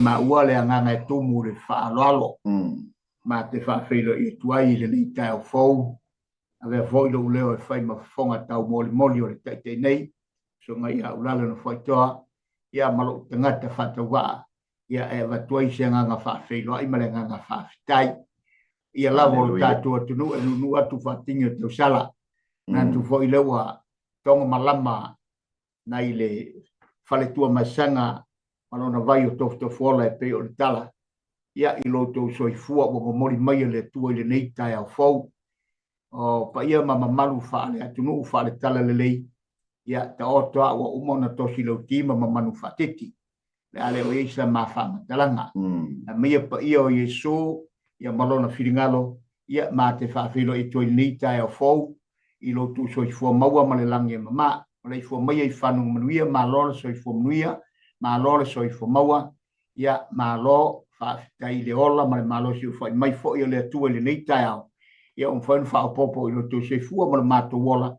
Maua le agaga e tumu i le faaaloalo ma te faafeiloai atu ai i lenei taeao fou. Avea foi lou leo e fai ma fofoga taumolimoli o le Taitai nei, Susuga ia Ulalo Nofoaitoa, ia ma lou tagata faatauvaa, ia e avatu ai se agaga faafeiloai ma le agaga faafetai. Ia lava o le tatou atunuu e nuunuu atu faatini o tausala. Manatu foi lea ua togo malama nai le Faletuamasaga ma lona vai o Tofutofuola e pei o le tala, ia i lo outou soifua ua momoli mai e le Atua i lenei taeao fou. O paia ma mamalu faale-atunuu faale-talalelei, ia taoto a ua uma ona tosi lauti ma mamanu faatiti. Le a le o i ai sa ma faamatalaga. Aumaia paia o Iesu ia ma lona finagalo, ia ma te faafeiloai atu ai i lenei taeao fou i lo outou soifua maua ma le lagi e mama. Maleifua maia i fanuga manuia, malo le soifua manuia, malo le soifua maua, ia malo faafetai i le ola ma le malosi ua fa'i mai foi o le Atua i lenei taeao, ia ua mafai ona faaopoopo i lo outou soifua ma lo matou ola,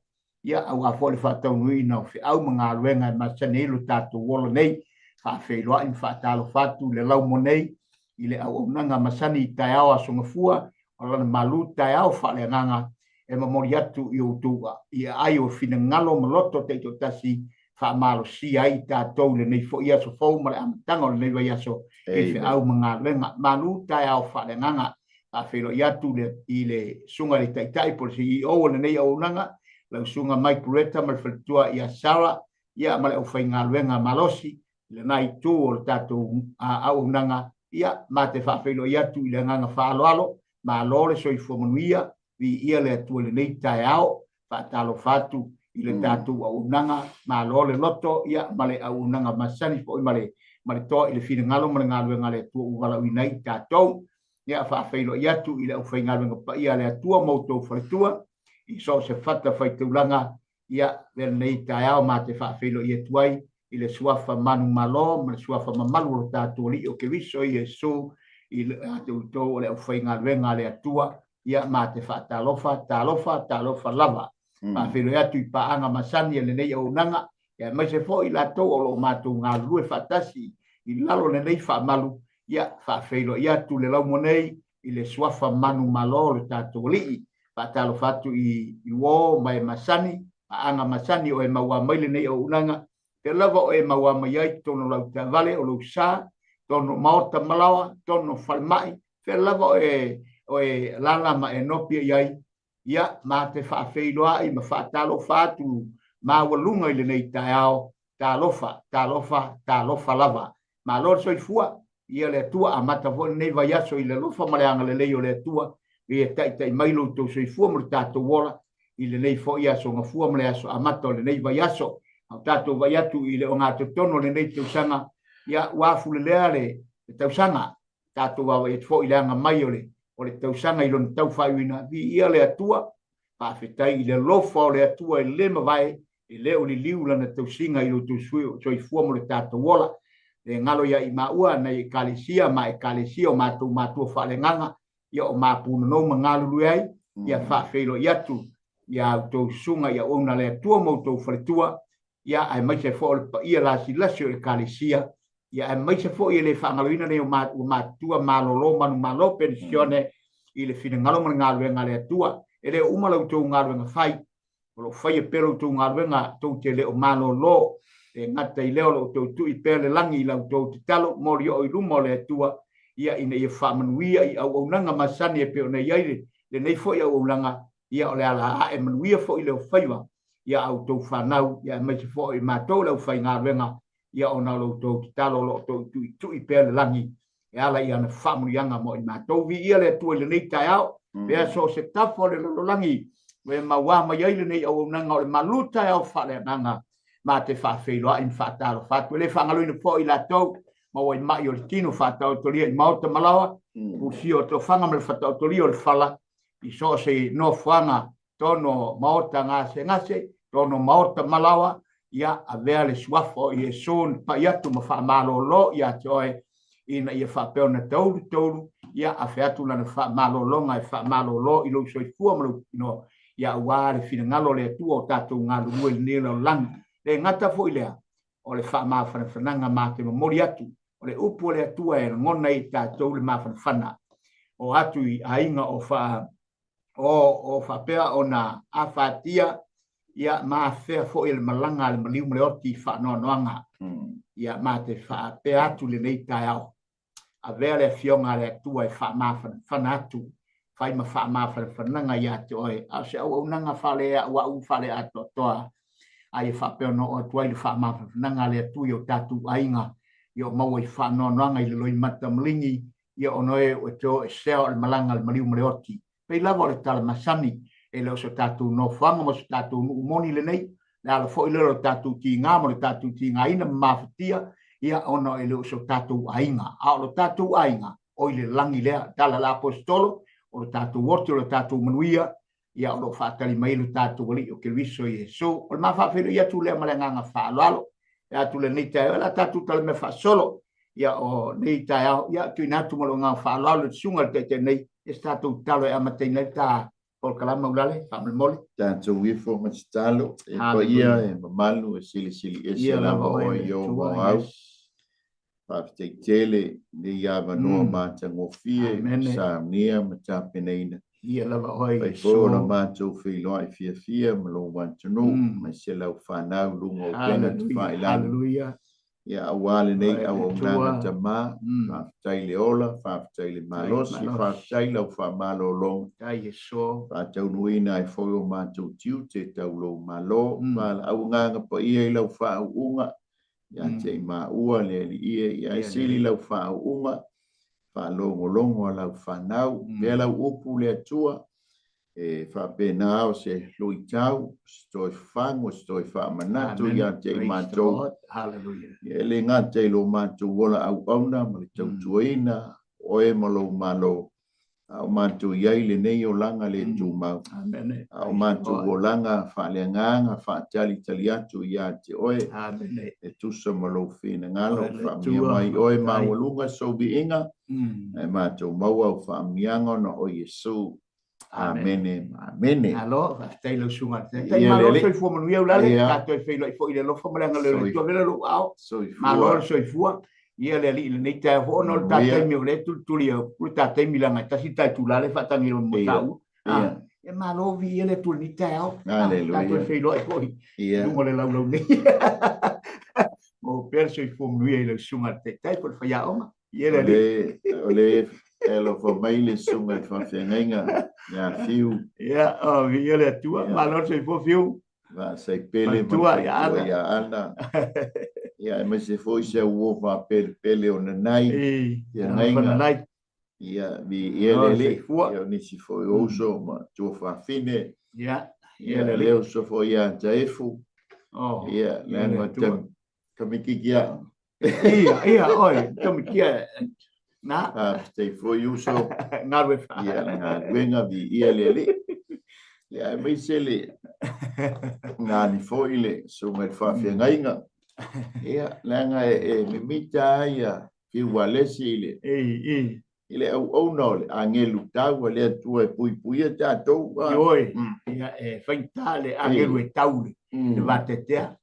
ia aua foi le faataunuuina o feau ma galuega e masani ai lo tatou ola nei. Faafeiloai ma faatalofa atu i le laumua nei i le auaunaga masani i taeao Aso Gafua o lana malu taeao faaleagaga e momoli atu i outou i aai o finagalo ma loto taitoatasi faamalosia ai i tatou i lenei foi aso fou ma le amataga o lenei vaiaso i feau ma galuega. Malu taeao faaleagaga. Faafeiloai atu i le susuga i le Taitai po o le CEO o lenei auaunaga, lau susuga Mike Buretta ma le faletua ia Sarah, ia ma le aufaigaluega malosi i lena itu o le tatou auaunaga. Ia, ma te faafeiloai atu i le agaga faaaloalo, malo le soifua manuia, viia le Atua i lenei taeao. Faatalofa atu i le tatou auaunaga, malo le loto, ia, ma le auaunaga masani foi ma le ma le toa i le finagalo ma le galuega a le Atua ua valaauina ai i tatou. Ia, faafeiloai atu i le aufaigaluega paia a le Atua ma outou faletua i so o se fata faitaulaga, ia, avea lenei taeao ma te faafeiloai atu ai i le suafa manumalo ma le suafa mamalu o lo tatou Alii o Keriso Iesu i a te outou o le aufaigaluega a le Atua, ia ma te faatalofa, talofa, talofa lava. Faafeiloai atu i paaga masani a lenei auaunaga, ia aemaise foi i latou o lo o matou galulue faatasi i lalo o lenei faamalu, ia faafeiloai atu le laumua nei i le suafa manumalo o le tatou Alii. Faatalofa atu i uo ma e masani, paaga masani o e mauā mai lenei auaunaga, pea lava o e mauā mai ai totonu o lau taavale, o lou sa, totonu o maota malaoa, totonu o falemai, fea lava o e, o e alaala ma e nopi i ai, ia, ma te faafeiloai ma faatalofa atu maualuga i lenei taeao, talofa, talofa, talofa lava. Malo le soifua, ia le Atua, amata foi lenei vaiaso i le alofa ma le agalelei o le Atua, ia taitai mai lo outou soifua ma lo tatou ola i lenei foi aso gafua ma le aso amata o lenei vaiaso. A o tatou vaai atu i le ogatotonu o lenei tausaga, ia ua afulelea le tausaga, tatou vaavaai atu foi i le aga mai o le o le tausaga i lona tau faaiuina, viia le Atua, faafetai i le alofa o le Atua e le mavae, e le o liliu lana tausiga i lo outou soifua ma lo tatou ola. Le galo ia i maua nai Ekalesia ma Ekalesia o matou matua faaleagaga, ia o mapunonou ma galulue ai, ia faafeiloai atu ia outou susuga i auauna a le Atua ma outou faletua, ia aemaise foi o le paia lasilasi o Ekalesia, ia aemaise foi e le faagaloina nei o matua malolo manumalo penisione i le finagalo ma le galuega a le Atua. E le o uma la outou galuega fai, o lo o faia pea la outou galuega, tou te le o malolo. E gata i lea o lo o outou tui pea le lagi i la outou tatalo molioo i luma o le Atua, ia ina ia faamanuia i auaunaga masani e pei ona i ai lenei foi auaunaga, ia o le ala ae manuia foi le faiva ia a outou fanau, ia aemaise foi i matou le aufaigaluega, ia ona o lo outou tatalo o lo o outou tuitui pea le lagi e ala i ana faamanuiaga mo i matou. Viia le Atua i lenei taeao, pea so o se tafa o le lalolagi ua e mauā mai ai lenei auaunaga o le malu taeao faaleagaga ma te faafeiloai ma faatalofa atu. E le faagaloina foi i latou ma ua i mai o le tino faataotolia i maota ma laoa, pusia o tofaga ma le fataotolia o le fala i so o se nofoaga tono maota gasegase, tono maota malaoa, ia avea le suafa o Iesu na pai atu ma faamalolo ia te oe, ina ia faapea ona taulu taulu, ia afe atu lana faamalologa e faamalolo i lou soifua ma lou tino, ia aua le finagalo o le Atua o tatou galulue i lenei lalolagi. Le gata foi lea, o le faamafanafanaga ma te momoli atu. O le upu a le Atua e lagona ai e tatou le mafanafana o atu i aiga o faa o faapea ona afatia ia ma afea foi e le malaga a le maliu ma le oti i faanoanoaga. Ia ma te faapea atu i lenei taeao, avea le Afioga a le Atua e faamafanafana atu, fai ma faamafanafanaga ia te oe, a o se auaunaga faaleauau faaleatoatoa, a ia faapea ona oo atu ai le faamafanafanaga a le Atua i o tatou aiga, ia o maua i faanoanoaga i le loimata maligi, ia ona e e te o esea o le malaga a le maliu ma le oti. Pei lava o le tala masani, e le o so tatou nofoaga ma so tatou nuu moni lenei, le ala foi lea o le tatou tiga ma le tatou tigaina ma mafatia, ia ona e le o so tatou aiga, a o lo tatou aiga, o i le lagi lea. Tala a le Aposetolo, o lo tatou oti, o lo tatou manuia, ia o lo o faatali mai lo tatou Alii o Keriso Iesu. O le ma faafeiloai atu lea ma le agaga faaaloalo. E atu lenei taeao, e le a tatou talamea faasolo. Ia o nei taeao, ia tuuina atu ma le agaga faaaloalo i le susuga i le Taitai nei, ia se tatou tatalo e amataina ai le ta polokalama Ulale, faamolemole. Tatou ifo ma tatalo, e paia e mamalu e silisili ese lava oe i ou ma au. Faafetai tele i lenei avanoa matagofie ua saunia ma tapenaina. Ia lava oe Fai foi o la matou feiloai fiafia ma lou atunuu, aemaise lau fanau i luga o upega tafailagi. Ia aua lenei auaunaga Tama, faafetai le ola, faafetai le malosi, faafetai lau faamalologa. Faataunuuina ai foi o matou tiute tau lou Malo. Valaau agaga paia i lau faauuga, ia te i maua le Alii e, ia e sili lau faauuga, faalogologo a lau fanau, pea lau upu le Atua, e faapena o se luitau, se toe fafagu, se toe faamanatu ia te i matou. Ia e le gata i lo matou ola auauna ma le tautuaina, oe ma lou Malo, a o matou i ai lenei olaga le tumau, a o matou olaga faaleagaga faatalitali atu ia te oe, e tusa ma lou finagalo, faamanuia mai oe maualuga sou viiga, ae matou maua au faamanuiaga ona o Iesu. Amene ma amene. Malo, faafetai lau susuga. Faafetai, malo le soifua manuia Ulale, tatou e feiloai foi i le alofa ma le agalelei o le Atua. Avea lou aao. Malo le soifua. Ia le Alii i lenei taeao foi, ona o le ta taimi o lea e tulituli au le ta taimi leaga e tasi le ta itula lea e faatagi ai mo taua. Ia malo viia le Atua i lenei taeao. Tatou e feiloai foi i luga o le laulau nei. Maua pea le soifua manuia i lau susuga i le Taitai po o le faiaoga. Ia le Alii. O le e alofa mai le susuga i le faafeagaiga ia Fiu. Ia, o viia le Atua. Malo le soifua Fiu. Vaasaipele ma le faletua ia Ana. Ia, aemaise foi si au uo faapelepele o Nanai, Feagaiga. Ia, viia le Alii. Ia, o nisi foi o uso ma tuafafine. Ia, le Alii. uso foi ia Taefu. Ia, leaga tamaitiiti aoga. Ia, ia, oi, tamaitiiti na. Faafetai foi uso. Galue fa. Ia, le galuega viia le Alii. Ia, aemaise le nani foi le susuga i le faafeagaiga. Ia, leaga e mimita ai ia Fiu Alesi i le i le auauna o le agelu tau a le Atua e puipuia tatou. Ioe, ia, e faigata le agelu e tau le vateatea.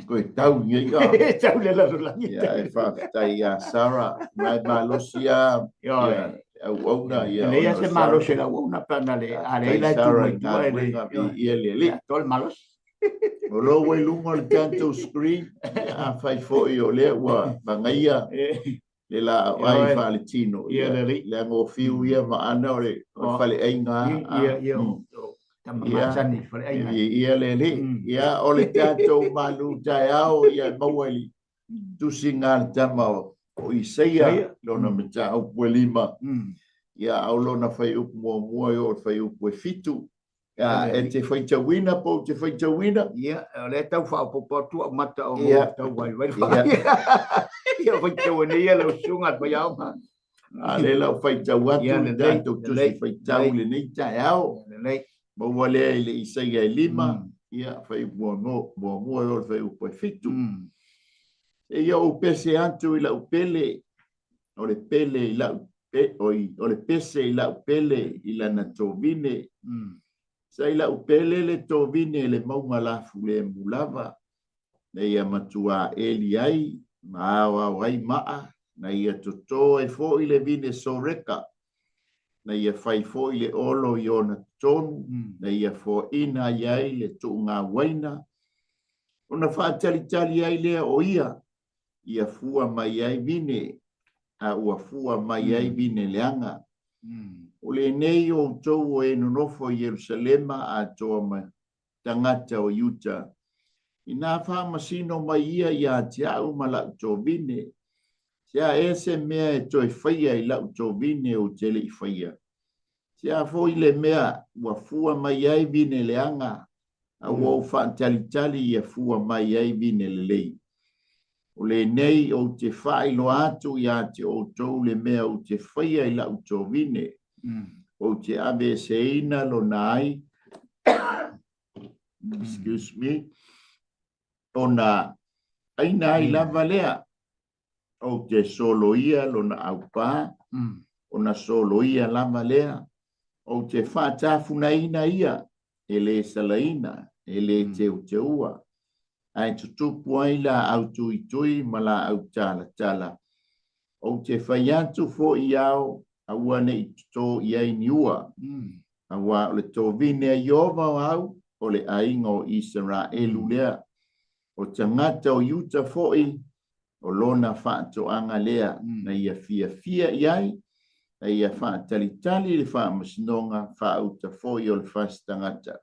Toe tau nei ka. Tau le lalolagi. Ia, e faafetai ia Sarah, mai malosi a ia auauna ia. Leai se malosi le auauna pe ana le a le ila tu mai tua e le ia le le. Tol malosi. O lo ua i luga o le tatou screen, afai foi o lea ua magaia le laau ai faaletino, ia leaga o Fiu ia ma Ana o le faleaiga. Ia, ia, tama masani faleaiga. Ia le alii. Ia, o le tatou malu taeao ia e maua i le tusiga a le tama o Isaia, lona mataupu e 5, ia a o lona fuaiupu muamua e oo i le fuaiupu e 7. Ia, e te faitauina po o te faitauina? Ia, o lea tau faaopoopo atu au mata o yeah. tau vaivai. Ia, faitau nei ia lau susuga le faiaoga. A le lau faitau atu le tatou tusi faitau lenei taeao. Lelei. Maua lea i le Isaia e 5, ia, fuaiupu muamua e oo i le fuaiupu e 7. Seia ou pese atu i lau pele, o le pele i lau oi, o le pese i lau pele i lana tovine. Sa i lau pele le tovine i le mauga lafulemu lava, na ia matua eli ai Ma aoao ai maa, na ia toto ai foi le vine soreka, na ia fai foi le olo i ona totonu, na ia foaina ai ai le tuuga uaina, ona faatalitali ai lea o ia, ia fua mai ai vine, a ua fua mai ai vine leaga. O lenei outou o e nonofo i Ierusalema atoa ma tagata o Iuta, inā faamasino mai ia ia te au ma la'u tovine, se a ea se mea e toe faia i la'u tovine ou te le i faia? Se a foi le mea ua fua mai ai vine leaga, a ua ou faatalitali ia fua mai ai vine lelei? O lenei ou te faailoa atu ia te outou le mea ou te faia i la'u tovine, ou te aveeseina lona ai, excuse me, ona aina ai lava lea, ou te soloia lona aupā, ona soloia lava lea, ou te faatafunaina ia, e lē salaina, e lē teuteua, ae tutupu ai laau tuitui ma laau talatala. Ou te fai atu foi i ao, aua ne i totō i ai ni ua, auā o le tovine a Ieova o au, o le aiga o Isaraelu lea, o tagata o Iuta foi, o lona faatoaga lea, na ia fiafia i ai, na ia faatalitali i le faamasinoga faauta foi o le fasi tagata,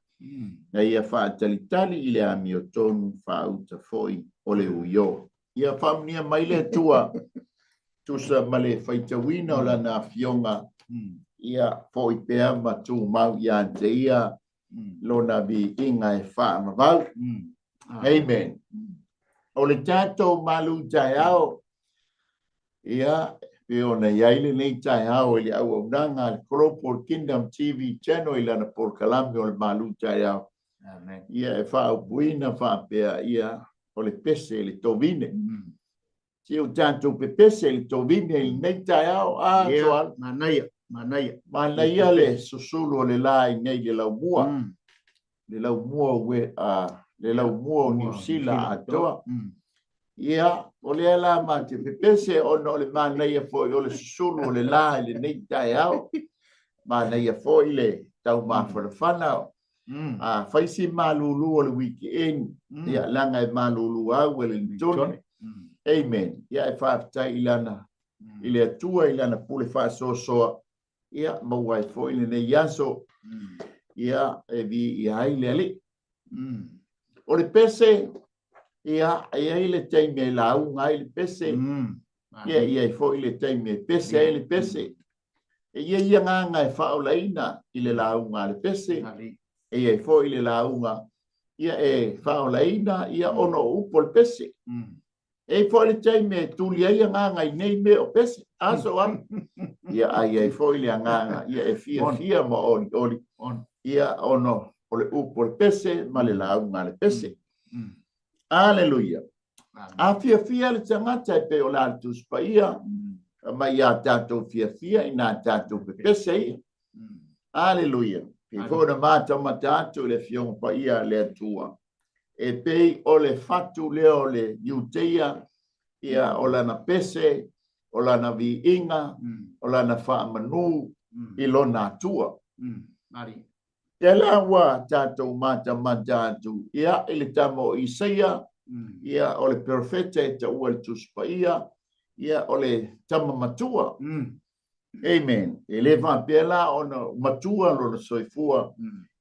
na ia faatalitali i le amiotonu faauta foi o le uiō. Ia faamanuia mai le Atua, tusa ma le faitauina o Lana Afioga, ia foi pea ma tumau ia te Ia Lona viiga e faavavau. Amen. O le tatou malu taeao, ia, pei ona i ai lenei taeao i le auaunaga a le Global Kingdom TV Channel i lana polokalame o le malu taeao. Amen. Ia, e faaupuina faapea, ia, o le pese i le tovine. Se o tatou pepese i le tovine i lenei taeao, a, yeah, Soala? Manaia, manaia. Manaia le susulu o le la i nei le laumua. Le laumua o, le laumua o Niu Sila atoa. Ia, o lea la ma te pepese ona o le manaia foi o le susulu o le la i lenei taeao. Manaia foi le taumafanafana. A fai si malulu o le weekend, ia, leaga e malulu au Wellington. Amen. Ia, e faafetai i lana, i le Atua i lana pule faasoasoa, ia, maua ai foi lenei aso, ia, e viia ai le Alii. O le pese, ia, e i ai le taimi e lauga ai le pese, ia, e i ai foi le taimi e pese ai le pese. E i ai agaga e faaolaina i le lauga a le pese, e i ai foi le lauga ia e faaolaina ia ona o upu o le pese. E i ai foi le taimi e tuli ai agaga i nei mea o pese, aso a. Ia a i ai foi le agaga ia e fiafia ma olioli ia ona o le upu o le pese ma le lauga a le pese. Aleluia. A fiafia le tagata e pei o le a le Tusi Paia, mai ia tatou fiafia inā tatou pepese ia. Aleluia. Pei foi ona matamata atu i le Afioga Paia a le Atua, e pei o le fatu lea o le Iuteia, ia, o lana pese, o lana viiga, o lana faamanu i lona Atua. Lea la ua tatou matamata atu, ia, i le tama o Isaia, ia, o le perofeta e taua i le Tusi Paia, ia, o le tama matua. Amen. E le faapea la ona matua lona soifua,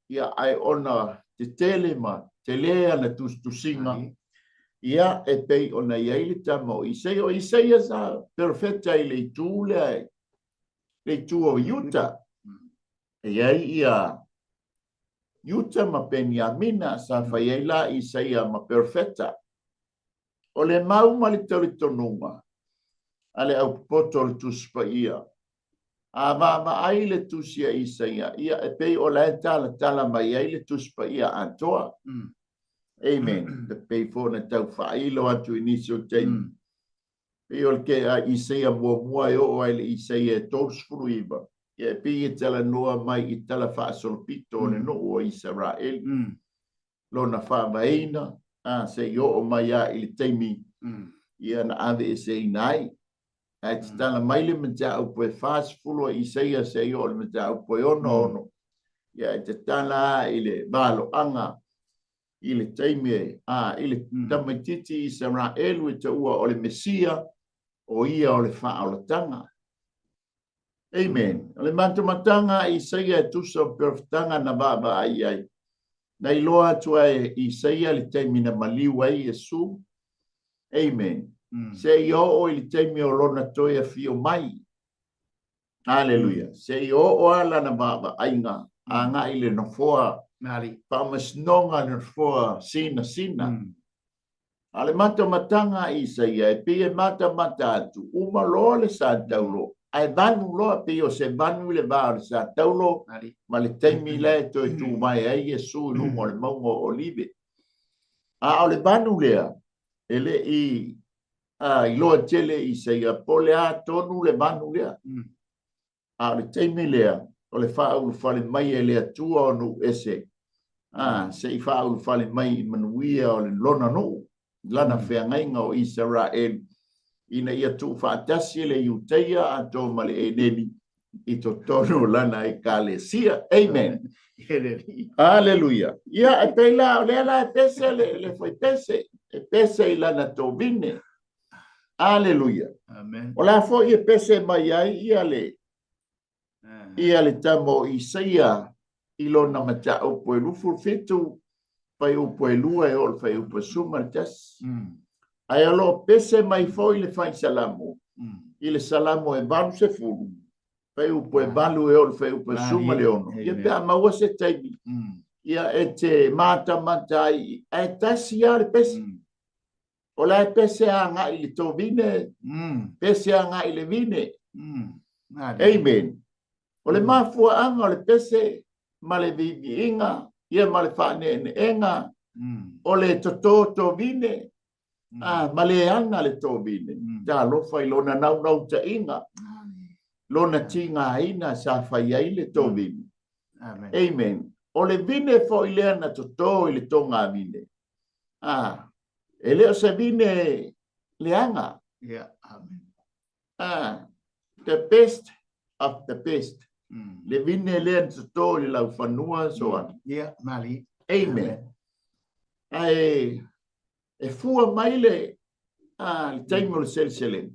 ia, ae ona tetele ma tele ana tusitusiga, ia, e pei ona i ai le tama o Isaia. O Isaia sa perofeta i le itu lea, le itu o Iuta. E i ai ia Iuta ma Peniamina sa fai ai la Isaia ma perofeta. O le mau ma le talitonuga a le aupopoto o le Tusi Paia, a vaavaai le tusi a Isaia, ia e pei o la e talatala mai ai le Tusi Paia atoa. Amen. E pei foi ona tau faailo atu i nisi o taimi. Pei o le ke a Isaia muamua e oo ai le Isaia e 39, ia e pei e talanoa mai i tala faasolopito o le nuu o Isaraeli. Lona faavaeina, a, se i oo mai a i le taimi, Ia na aveeseina ai. Ae tatala mai le mataupu e 40 a Isaia seia oo i le mataupu e 66. Ia e tatala lava i le valoaga i le taimi a i le tamaitiiti Isaraelu e taua o le Mesia, o ia o le faaolataga. Amen. O le matamataga a Isaia e tusa o perofetaga na vaavaai ai. Na iloa atu ai e Isaia le taimi na maliu ai Iesu. Amen. Seia oo i le taimi o lona toe afio mai. Aleluia. Seia oo lava lana vaavaaiga agai i le nofoa faamasinoga, le nofoa sinasina. A o le matamataga a Isaia, e pei e matamata atu, uma loa le sa taulo, ae vanu loa, pei o se vanu i le va o le sa taulo ma le taimi la e toe tuvae ai Iesu i luga o le mauga o Olive. A o le vanu lea, e le i iloa tele e Isaia po o le a tonu le vanu lea. A o le taimi lea, o le faaulufale mai e le Atua o nuu ese, a, se i faaulufale mai i manuia o le lona nuu, lana feagaiga o Isaraelu, ina ia tuufaatasi le Iutaia atoa ma le Enemi i totonu o lana ekalesia. Amen. Aleluia. Ia, e pei la, o lea la e pese le, le fuaipese, e pese i lana tovine. Aleluia. Amen. O la foi e pese mai ai ia le ia le tama o Isaia i lona mataupu e 27 fuaiupu e 2 e oo i le fuaiupu e 11. Ae o lo o pese mai foi le fai salamo i le salamo e 80 fuaiupu e 8 e oo i le fuaiupu e 16. Ia pe a maua se taimi, ia e te matamata ai, ae tasi lava le pese. O la e pese agai i le tovine, pese agai i le vine. Amen. O le mafuaaga o le pese ma le viiviiga, ia ma le faaneeneega, o le toto tovine, ma le ana le tovine. Talofa i lona naunautaiga, lona tigaina sa fai ai le tovine. Amen. O le vine foi lea na toto i le togavine. E le o se vine leaga. Yeah, amen. The best of the best. Le vine lea na toto i le laufanua so on. Yeah, mali. Amen. Ae e fua mai le le taimi o le seleselega.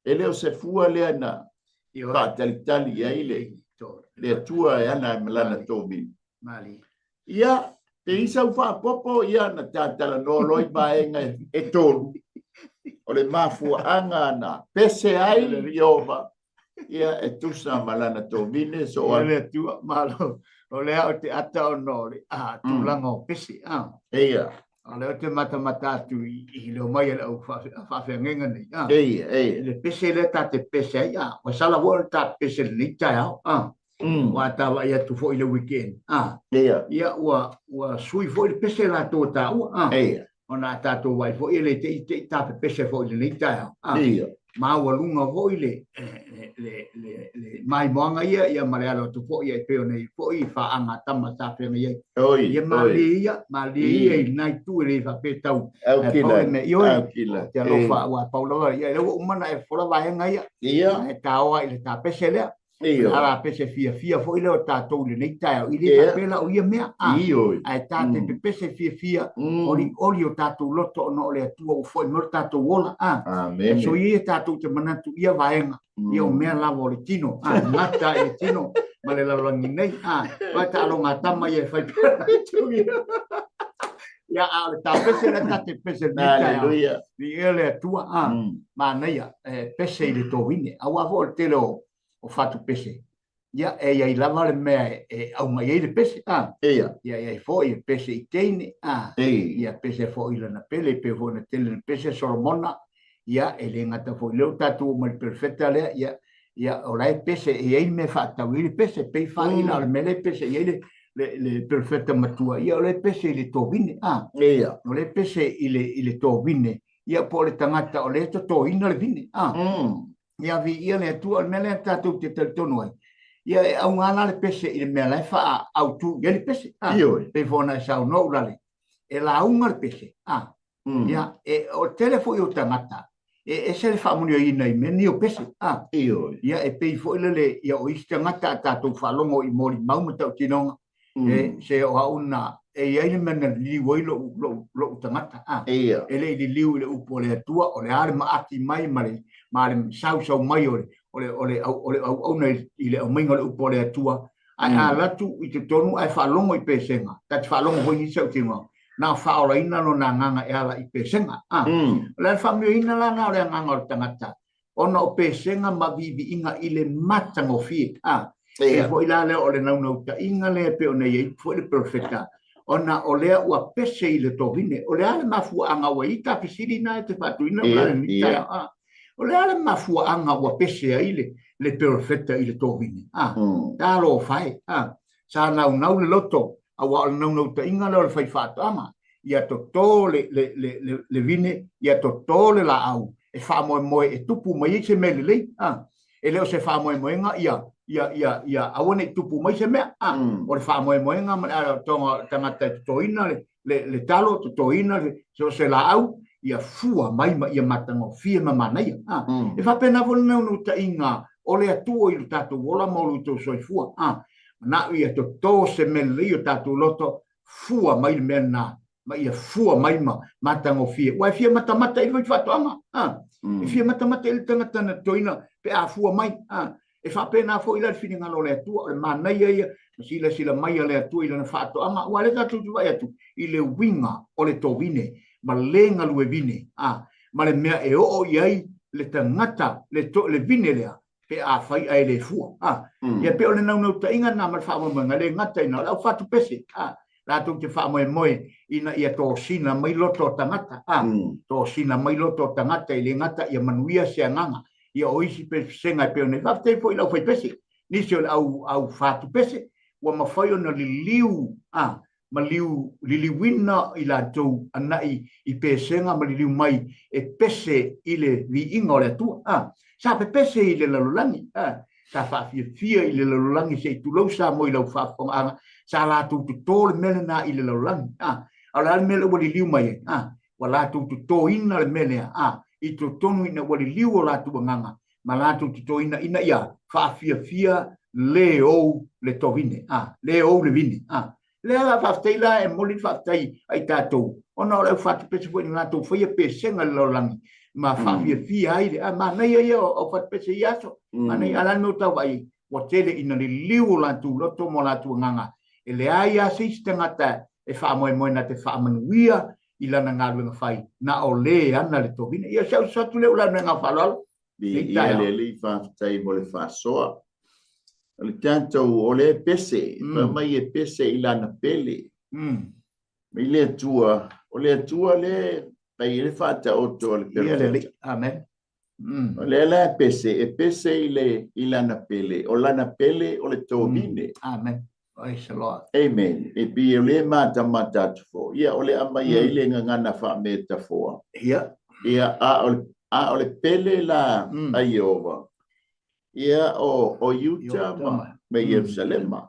E le o se fua lea na faatalitali i ai le le Atua e ana ai ma lana tovine. Mali. Ia, te i sau faapopo, ia na tatalanoa loa i vaega e tolu o le mafuaaga na pese ai Ieova, ia e tusa ma lana tovine so a. Le Atua, malo. O lea o te ata ona o le tulaga o pese. Ia. O lea ou te matamata atu i le omai a le au faafeagaiga nei. Eia, eia. Le pese lea ta te pese ai, ua sala foi ona ta pese i lenei taeao. Ua ta vaai atu foi i le weekend. Eia. Ia, ua sui foi le pese latou a taua. Eia. Ona a tatou vaai foi e le te i te i ta pepese foi i lenei taeao. Ia. Maualuga foi le le maimoaga ia, ia ma le alo atu foi e pei ona i foi i faaga a tama sa feagai ai. Oi, Ia malie ia, malie ia i lena itu e le faapea tau ae pau le mea. Ioe, Aukila. te alofa aua pau lava ia, lea ua uma ona e fofola vaega ia. Ia. E taoa i le tapese lea. Ioe. Ala pese fiafia foi lea o tatou i lenei taeao. I le faapea la o ia mea, Ioe. Ae ta te pepese fiafia, olioli o tatou loto ona o le Atua ua foi mai lo tatou ola. Amen. E soia ia tatou te manatu ia vaega, ia o mea lava o le tino, gata i le tino ma le lalolagi nei. Vai taaloga a tama ia e fai pea itu ia. Ia, a o le tapese lea ta te pese lenei taeao. Hallelujah. Viia le Atua, manaia, e pese i le tovine. Aua foi o le tele o fatu pese. Ia, e iai lava le mea e auga i ai le pese. Ia. Ia, e iai foi e pese i teine. Ia. Ia, pese foi i lana pele, pe foi na tele na pese Solomona. Ia, e le gata foi lea o tatou o mai le perofeta lea, ia, ia, o la e pese, e iai le mea faatau i le pese, pei faaila o le mea lea e pese i ai le le perofeta matua, ia o le pese i le tovine, Ia. O le pese i le tovine, ia po o le tagata o le totoina le vine, Ia viia le Atua, o le mea lea tatou te talitonu ai. Ia e auga la le pese i le mea la e faaautu i ai le pese. Ioe. Pei foi ona e saunoa Ulale, e lauga le pese. Ia, e, o le tele foi o tagata, e ese le faamuniaina i mea nei o pese. A, Ioe. Ia, e pei foi lele, ia, o isi tagata a tatou faalogo i molimau ma tautinoga, e, se o au na, e i ai le mea na liliu ai lou, lou, lou tagata. A, Ia. E le i liliu i le upu a le Atua, o le a le maati mai ma le, ma le sausau mai o le, o le, o le, o le auauna i le aumaiga o le upu a le Atua, ae a alu atu i totonu ae faalogo i pesega, ta te faalogo foi nisi au tinoga, na faaolaina lona agaga e ala i pesega. A, o le faamanuiaina la na o le agaga o le tagata, ona o pesega ma viiviiga i le matagofie. A, pei foi la lea o le naunautaiga lea e pei ona i ai foi le perofeta, ona o lea ua pese i le tovine. O le a le mafuaaga ua i ai ta fesili na e te faatuina ua la lenei taeao? A, o le a le mafuaaga ua pese ai le, le perofeta i le tovine? A, talofa e, a, sa naunau le loto, aua o le naunautaiga lea o le faifaatoaga, ia toto le, le, le, le, le vine, ia toto le laau, e faamoemoe e tupu mai ai se mea lelei. A, e le o se faamoemoega ia, ia, ia, ia aua ne i tupu mai se mea. A, o le faamoemoega ma le atoga o le tagata e totoina le, le, le talo, totoina le, so se laau, ia fua mai ma ia matagofie ma manaia. A, e faapena foi le naunautaiga o le Atua i lo tatou ola ma o lo outou soifua. A, manao ia toto se mea lelei o tatou loto, fua mai le mea lena, ma ia fua mai ma matagofie. Ua e fia matamata i le faatoaga, a? E fia matamata i le tagata na totoina pe a fua mai, a? E faapena foi la le finagalo o le Atua, o le manaia ia, ma silasila mai a le Atua i lana faatoaga, aua o lea tatou te vaai atu i le uiga o le tovine, ma le galue vine, a? Ma le mea e oo i ai le tagata, le, to, le vine lea, pe afai ae le fua. A, ia pei o le naunautaiga lena ma le faamoemoega, e le gata i ina, o le aufatu pese, a, latou te faamoemoe ina ia tosina mai loto o tagata, a, tosina mai loto o tagata, e le gata ia manuia se agaga, ia o isi pesega e pei ona i. Faafetai foi i le aufaipese, nisi o le au, aufatu pese, ua mafai ona liliu, a, ma liu, liliuina i latou ana'i i pesega ma liliu mai e pese i le viiga o le Atua. A, sa pepese i le lalolagi, a, sa faafiafia i le lalolagi se i tulou Samoa i lau faafofogaaga, sa latou totō le mea lena i le lalolagi. A, a o le a le mea lea ua liliu mai ai? A, ua latou totōina le mea lea, a, i totonu ina ua liliu o latou agaga ma latou totoina ina ia faafiafia le ou le tovine, a, le ou le vine, a. Lea la faafetai la e momoli le faafetai a i tatou, ona o le aufatupese foi na latou faia pesega i le lalolagi ma faafiafia ai le, a, manaia ia o aufatupese i ia aso, manaia, a o le a le mea ua tau vaai ai? Ua tele ina liliu o latou loto ma o latou agaga, e leai lava se isi tagata e faamoemoe na te faamanuia i lana galuega fai, na o le ana le tovine. Ia, si au uso atu lea ua lana agaga faaaloalo. Viia le Alii, faafetai mo le faasoa. O le tatou, o lea e pese, fai mai e pese i lana pele. Mai le Atua, o le Atua lea e fai ai le faataoto a le perofeta. Amen. O lea la e pese, e pese i le, i lana pele. O lana pele o le tovine. Amen. Praise the Lord. Amen. E pei o lea e matamata atu foi, ia o le aumai ai le gagana faa-metafoa. Ia. Ia, a o le, a o le pele la a Ieova, ia o, o Iuta ma, ma Ierusalema.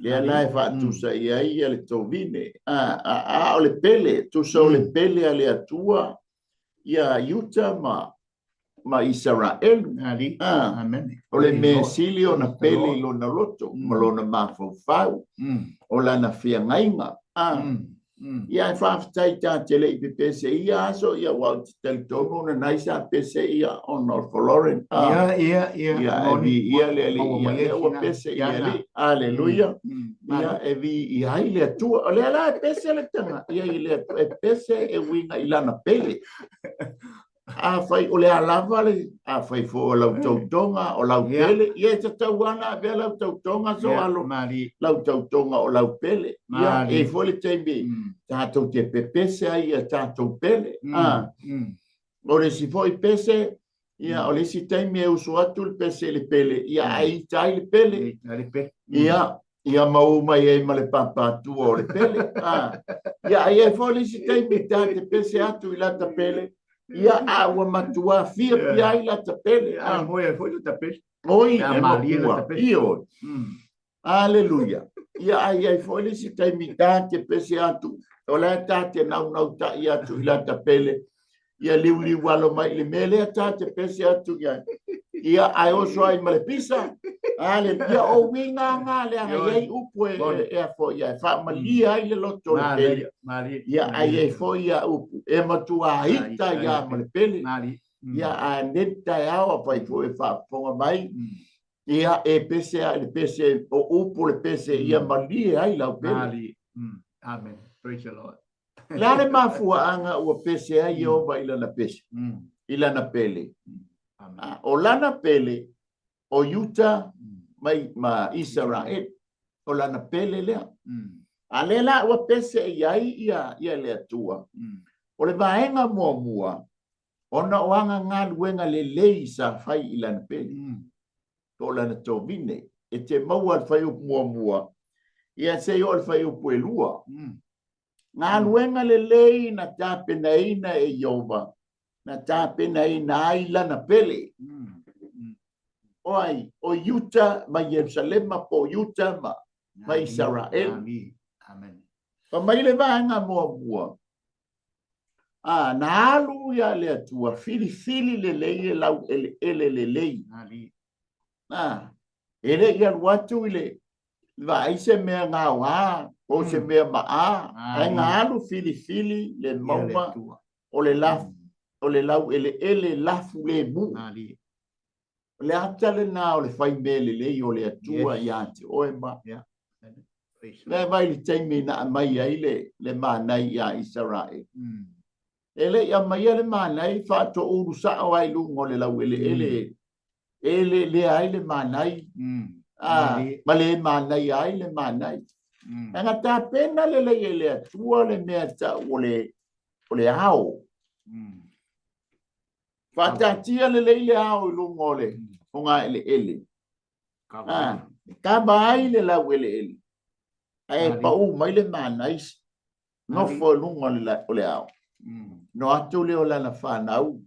Lea la e faatusa i ai ia le tovine. A, a, a o le pele, tusa o le pele a le Atua, ia Iuta ma, ma Isaraelu. Ah, Amen. O le mea sili ona pele i lona loto ma lona mafaufau, o lana feagaiga. Ah, Ia e faafetai ta te le i pepese i ia aso, ia ua ou te talitonu ona nai sa pese ia ona o Floren. Ah, Ia, ia, ia. Ia, e vi ia le Alii, ia lea ua pese i le Alii. Aleluia. Ia, e vi ia ai le Atua. O lea la e pese le taga, ia i le Atua, e pese e uiga i lana pele. Afai o le a lava le, afai foi o lau tautoga, o lau pele, ia e tatau lava ona avea lau tautoga so alo, lau tautoga o lau pele. Ia, e i ai foi le taimi tatou te pepese ai ia tatou pele. O le isi foi pese, ia, o le isi taimi e usu atu le pese i le pele, ia, ae ita ai le pele. Ia, ia mau mai ai ma le pāpātua o le pele. Ah. Ia, ai ai foi le isi taimi ta te pese atu i lata pele, ia, a ua matua fiafia ai lata pele. Ah. Moe ai foi lata pele. Oi, e matua. Ioe. Aleluia. Ia, ai ai foi le isi taimi ta te pese atu, O la e ta te naunautai atu i lata pele, ia liuliu alo mai i le mea lea ta te pese atu i ai. Ia, ae oso ai ma le pisa. Aleluia. O uiga na leaga e i ai upu e, e, e a foi e faamalie ai le loto o le pele. Ia, ae i ai foi ia upu e matua ita ia ma le pele. Ia, a nei taeao afai foi e faafofoga mai, ia e pese a i le pese o upu le pese ia malie ai lau pele. Amen. Praise the Lord. Le a le mafuaaga ua pese ai Ieova i lana pese, i lana pele? O lana pele o Iuta mai ma Isaraele, o lana pele lea. A lea la ua pese i ai ia, ia le Atua. O le vaega muamua, ona o ana galuega lelei sa fai i lana pele, po o lana tovine. E te maua le fuaiupu muamua, ia se i oo i le fuaiupu e 2. Galuega lelei na tapenaina e Ieova, na tapenaina ai lana pele. O ai? O Iuta ma Ierusalema, po o Iuta ma, ma Isaraelu. Fai mai le vaega muamua, a, na alu ia le Atua, filifili lelei le laueleele lelei. A, e le i alu atu i le vaai se mea gaoa po o se mea maa, ae na alu filifili le mauga o le lafu, o le laueleele lafu lemu. O le ata lena o le fai mea lelei o le Atua ia te oe ma. Le vai le taimi na aumai ai le, le manai ia Isaraele. E le i aumaia le manai faatoulu sao ai luga o le laueleele e lelea ai le manai ma le manaia ai le manai. Ae na tapena lelei e le Atua le mea tau o le, o le ao. Faataatia lelei le ao i luga o le fogaeleele. E kava ai le laueleele, ae pau mai le manai nofo i luga o le ao. No atu lea o lana fanau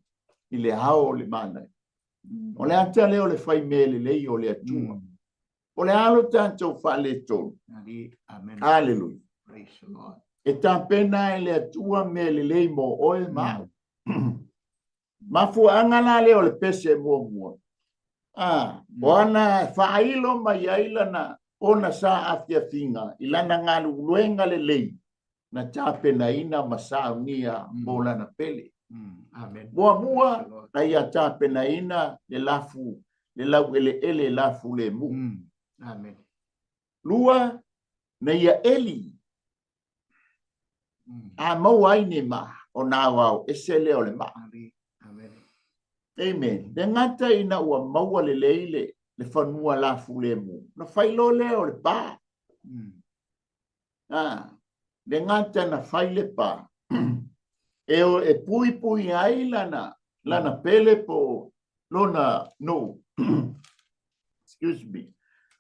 i le ao o le manai. O le ata lea o le fai mea lelei o le Atua. O le a lo tatou faaletonu? Aleluia. E tapena e le Atua mea lelei mo oe ma au. Mafuaaga la lea o le pese muamua. A, o ana e faailo mai ai lana ona sa afiafiga i lana galuega lelei na tapenaina ma saunia mo lana pele. Amen. Muamua na ia tapenaina le lafu, le laueleele lafu lemu. Amen. Lua, na ia eli A maua ai ni maa, ona aoao ese lea o le maa. Amen. Amen. Le gata ina ua maua lelei le, le fanua lafu lemu, na fai loa lea o le pa. A, le gata na fai le pa, e, o, e puipui ai lana, lana pele po lona nuu. Excuse me.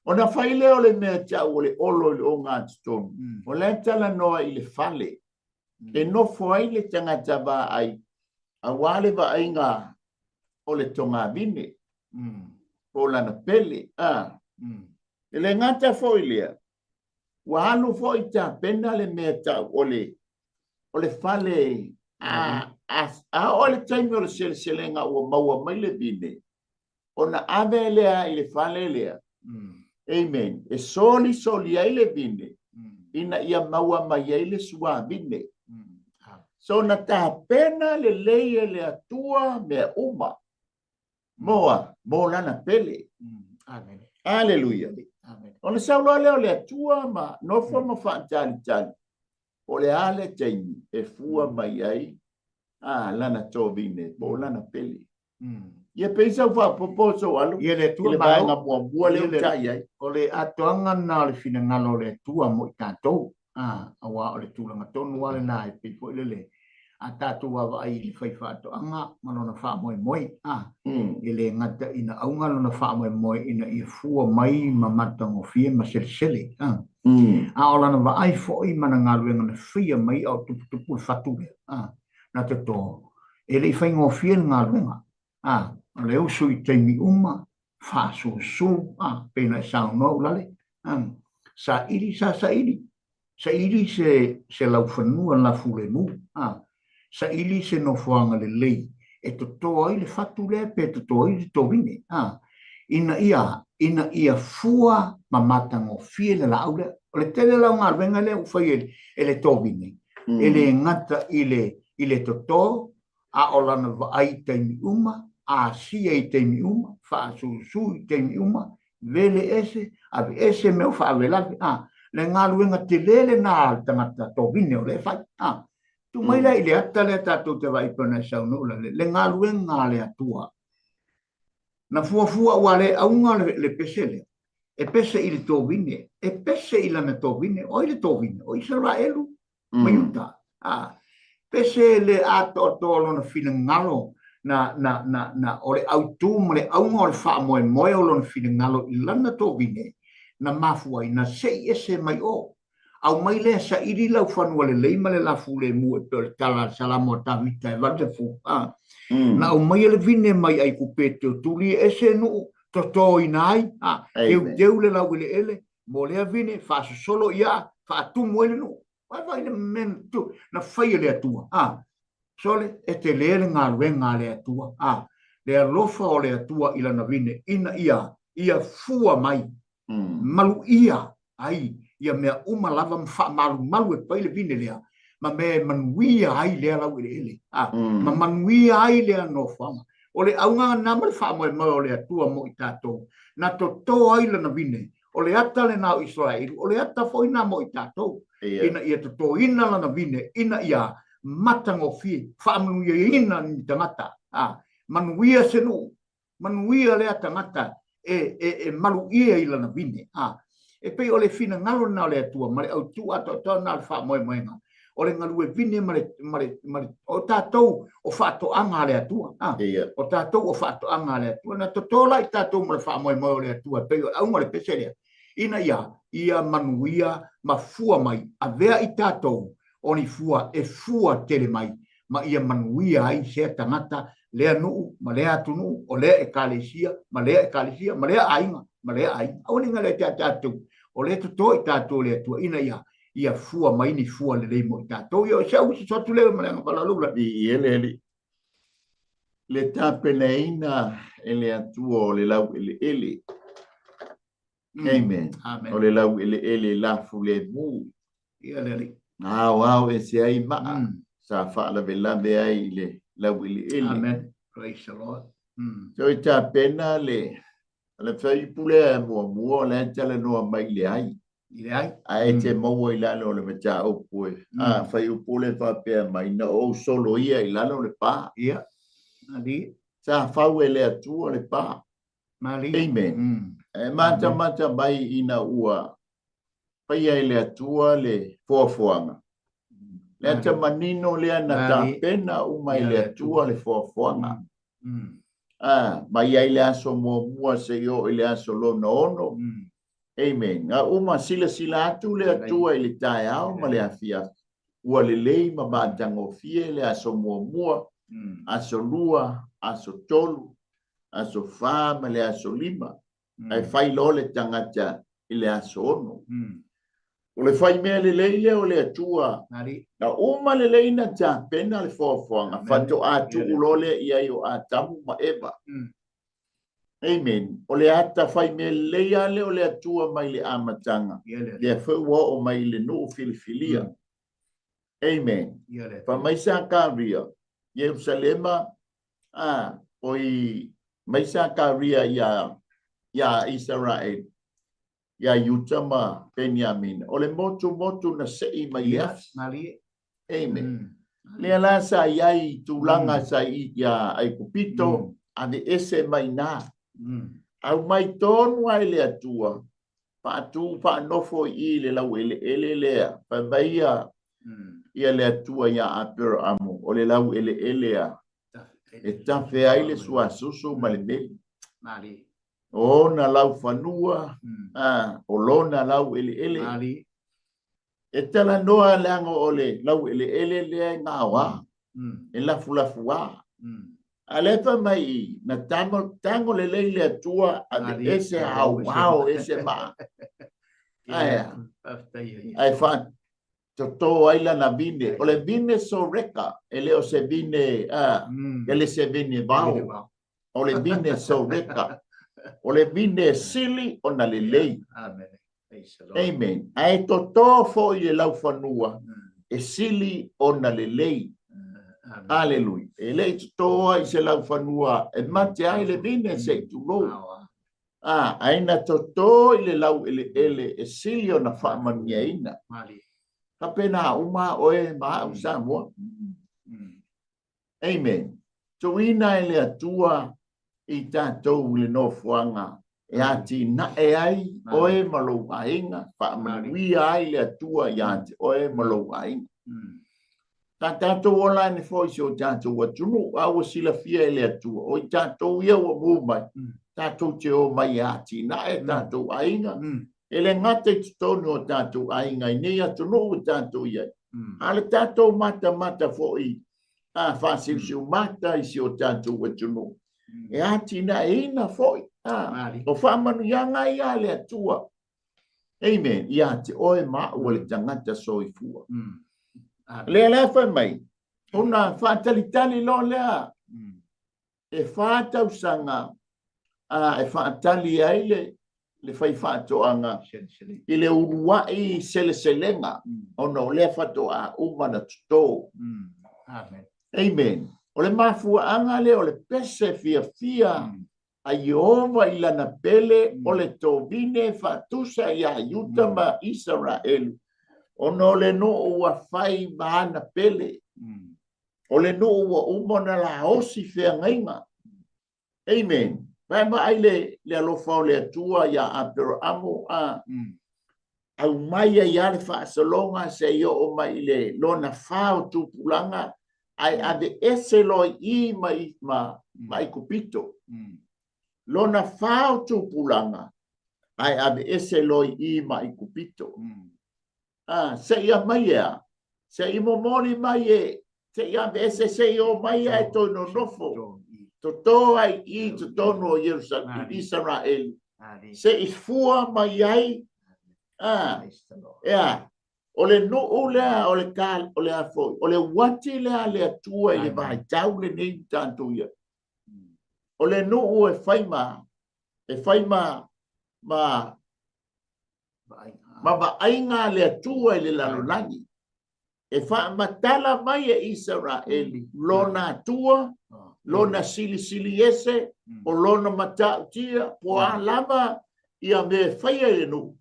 Ona fai lea o le mea tau o le olo i le ogatotonu, o la e talanoa i le fale e nofo ai le tagata vaai aua le vaaiga o le togavine po o lana pele. A. E le gata foi lea, ua alu foi tapena le mea tau o le o le fale a, a, a oo i le taimi o le seleselega ua maua mai le vine, ona ave lea i le fale lea. Amen. E solisoli ai le vine, ina ia maua mai ai le suavine. So na tapena lelei e le Atua mea uma mo a, mo lana pele. Amen. Aleluia. Amen. Ona sau loa lea o le Atua ma nofo ma faatalitali, po o le a le taimi e fua mai ai a lana tovine po o lana pele. Ia pei sau faaopoopo sou alu Ia le Atua i le malo. vaega muamua lea Ia ua le tai ai. O le atoaga lena o le finagalo o le Atua mo i tatou, a, aua o le tulaga tonu lava lena e pei foi lele a tatou vaavaai i le faifaatoaga ma lona faamoemoe, a, e le gata ina auga lona faamoemoe ina ia fua mai ma matagofie ma selesele, a, a o lana vaai foi ma ana galuega na faia mai a o tuputupu le fatu lea, a, na toto, e le i faigofie le galuega, a, o le usu i taimi uma, faasuasu, a, pei ona e saunoa Ulale, a, saili sa saili. Saili se se laufanua lafulemu, a, saili se nofoaga lelei e toto ai le fatu lea pe toto ai le tovine, a, ina ia, ina ia fua ma matagofie le laau lea. O le tele la o galuega lea ua fai e, e le tovine, e le gata i le, i le toto, a o lana vaai i taimi uma, asia i taimi uma, faasusu i taimi uma, vele ese, ave ese mea o faalavelave, a, le galuega tele lena a le tagata tovine o lea e fai, a. Tuu mai lea i le ata lea tatou te vaai pei ona e saunoa la, le galuega a le Atua. Na fuafua ua le auga le, le pese lea, e pese i le tovine, e pese i lana tovine, o ai le tovine? O Isaraelu ma Iuta. A, pese le atoatoa o lona finagalo na, na, na, na, o le autū ma le auga o le faamoemoe o lona finagalo i lana tovine, na mafua ai, na se'i ese mai o. Aumai lea saili laufanua lelei ma le lafulemu e pei o le tala a le Salamo a Tavita e 80, a. Na aumaia le vine mai Aikupete o tuli ese nuu totoina ai, a, teuteu le laueleele, mo lea vine, faasosolo i aa, faatumu ai le nuu. Vaai le mea na fai e le Atua, a. Sole, e tele le galuega a le Atua, a. Le alofa o le Atua i lana vine, ina ia, ia fua mai, maluia ai ia mea uma lava ma faamalumalu e pai le vine lea, ma mea e manuia ai lea laueleele, a. Ma manuia ai lea nofoaga. O le auga lena ma le faamoemoe o le Atua mo i tatou, na toto ai lana vine, O le ata lena o Isaraelu, o le ata foi lena mo i tatou, ina ia totoina lana vine, ina ia matagofie, faamanuiaina ni tagata, a, manuia se nuu, manuia lea tagata e, e, e maluia i lana vine, a. E pei o le finagalo lena o le Atua ma le autū atoatoa lena o le faamoemoega, o le galue vine ma le, ma le, ma le, o tatou o faatoaga a le Atua. Ah, o tatou o faatoaga a le Atua. Na toto la i tatou ma le faamoemoe o le Atua, e pei o le auga o le pese lea. Ina ia, ia manuia ma fua mai, avea i tatou o ni fua e fua tele mai, ma ia manuia ai sea tagata, lea nuu, ma lea atunuu, o lea ekalesia, ma lea ekalesia, ma lea aiga, ma lea aiga. Aua ne i galo ia te tatou, o lea e toto i tatou e le Atua, ina ia, ia fua mai ni fua lelei mo i tatou. Ia, o se au soso atu lea ma le aga faaaloalo ula. I e le alii. Le tapenaina e le Atua o le laueleele. Amen. Amen. O le laueleele lafulemu. Ia le alii. Na aoao ese ai maa. Sa faalavelave ai i le laueleele. Amen. Praise the Lord. So i tapena le le fuaiupu lea muamua o la e talanoa mai i le ai. I le ai. Ae e te maua i lalo o le mataupu e, a, fuaiupu lea e faapea mai, na ou soloia i lalo le pa. Ia, malie. Sa fau e le Atua le pa. Malie. Amen. E matamata mai ina ua faia e le Atua le foafoaga. Le ata manino lea na tapena uma e le Atua le foafoaga. A, mai ai le aso muamua seia oo i le aso lona ono. Amen. Na uma silasila atu le Atua i le taeao ma le afiafi, ua lelei ma matagofie le aso muamua, aso lua, aso tolu, aso fa ma le aso lima. Ae fai loa le tagata i le aso ono. O le fai mea lelei lea o le Atua, na uma lelei na tapena le foafoaga, faatoa tuu loa lea i ai o Atamu ma Eva. Amen. O le ata fai mea lelei lava lea o le Atua mai le amataga, lea foi ua oo mai i le nuu filifilia. Amen. Fai mai Sakaria, Ierusalema, a, oi, mai Sakaria iā, iā Isaraelu, iā Iuta ma Peniamina, o le motumotu na sei mai le afi. Amen. Lea la sa i ai i tulaga sa i iā Aikupito, aveese mai ina. Aumai tonu lava e le Atua, faatu faanofo i i le laueleele lea, fai mai ia, ia le Atua iā Aperaamu, o le laueleele a e tafe ai le suasusu ma le meli. O ona laufanua, a, o lona laueleele. E talanoa leaga o le laueleele lea e gaoa, e lafulafuā. A lea fai mai i, na tago, tago lelei le Atua aveese hauhao ese maa. Ae a? Ae fa, Toto ai lana vine. O le vine soreka, e le o se vine, e le se vine vao. O le vine soreka. O le vine sili ona lelei. Amen. Amen. Ae toto foi le laufanua e sili ona lelei. Aleluia. E le i totoa i se laufanua e mate ai le vine se i tulou. A, ae na toto i le laueleele e sili ona faamanuiaina. Faapena uma oe ma au Samoa. Amen. Tuuina e le Atua i tatou le nofoaga e atinae ai oe ma lou aiga, faamanuia ai le Atua ia te oe ma lou aiga. Sa tatou ola ane foi i si o tatou atunuu, a ua silafia e le Atua, o i tatou ia ua mu mai, tatou te o mai e atinae tatou aiga, e le gata i totonu o tatou aiga i nei atunuu ua tatou i ai, a o le tatou matamata foi a faasiusiumata i si o tatou atunuu, e atinaeina foi, a, o faamanuiaga ia a le Atua. Amen. Ia te oe ma au o le tagata soifua. Lea la fai mai, ona faatalitali loa lea e 4 tausaga a, e faatali ai le faifaatoaga i le uluai seleselega ona o lea faatoa uma na toto. Amen. Amen. O le mafuaaga lea o le pese fiafia a Ieova i lana pele o le tovine faatusa iā Iuta ma Isaraelu, ona o le nuu ua fai ma ana pele, o le nuu ua uma ona laosi feagaiga. Amen. Vaavaai le alofa o le Atua iā Aperaamu, a aumai ai lava le faasologa seia oo mai i le lona fa o tupulaga, ae aveese loa i i mai ma Aikupito. Lona fa o tupulaga, ae aveese loa i i ma Aikupito. A, seia mai e a? Seia momoli mai e, seia aveese, seia o mai ae toe nonofo. Toto ai i totonu o Ierusalemu, Isaraelu. Seia fua mai ai, a, e a, o le nuu lea, o le ka, o le a foi, o le uati lea a le Atua i le vaitau lenei ua tatou i ai. O le nuu e fai ma, e fai ma, ma, ma vaaiga a le Atua i le lalolagi, e faamatala mai e Isaraeli lona Atua, lona silisili ese, o lona matautia, po o a lava ia mea e faia i le nuu.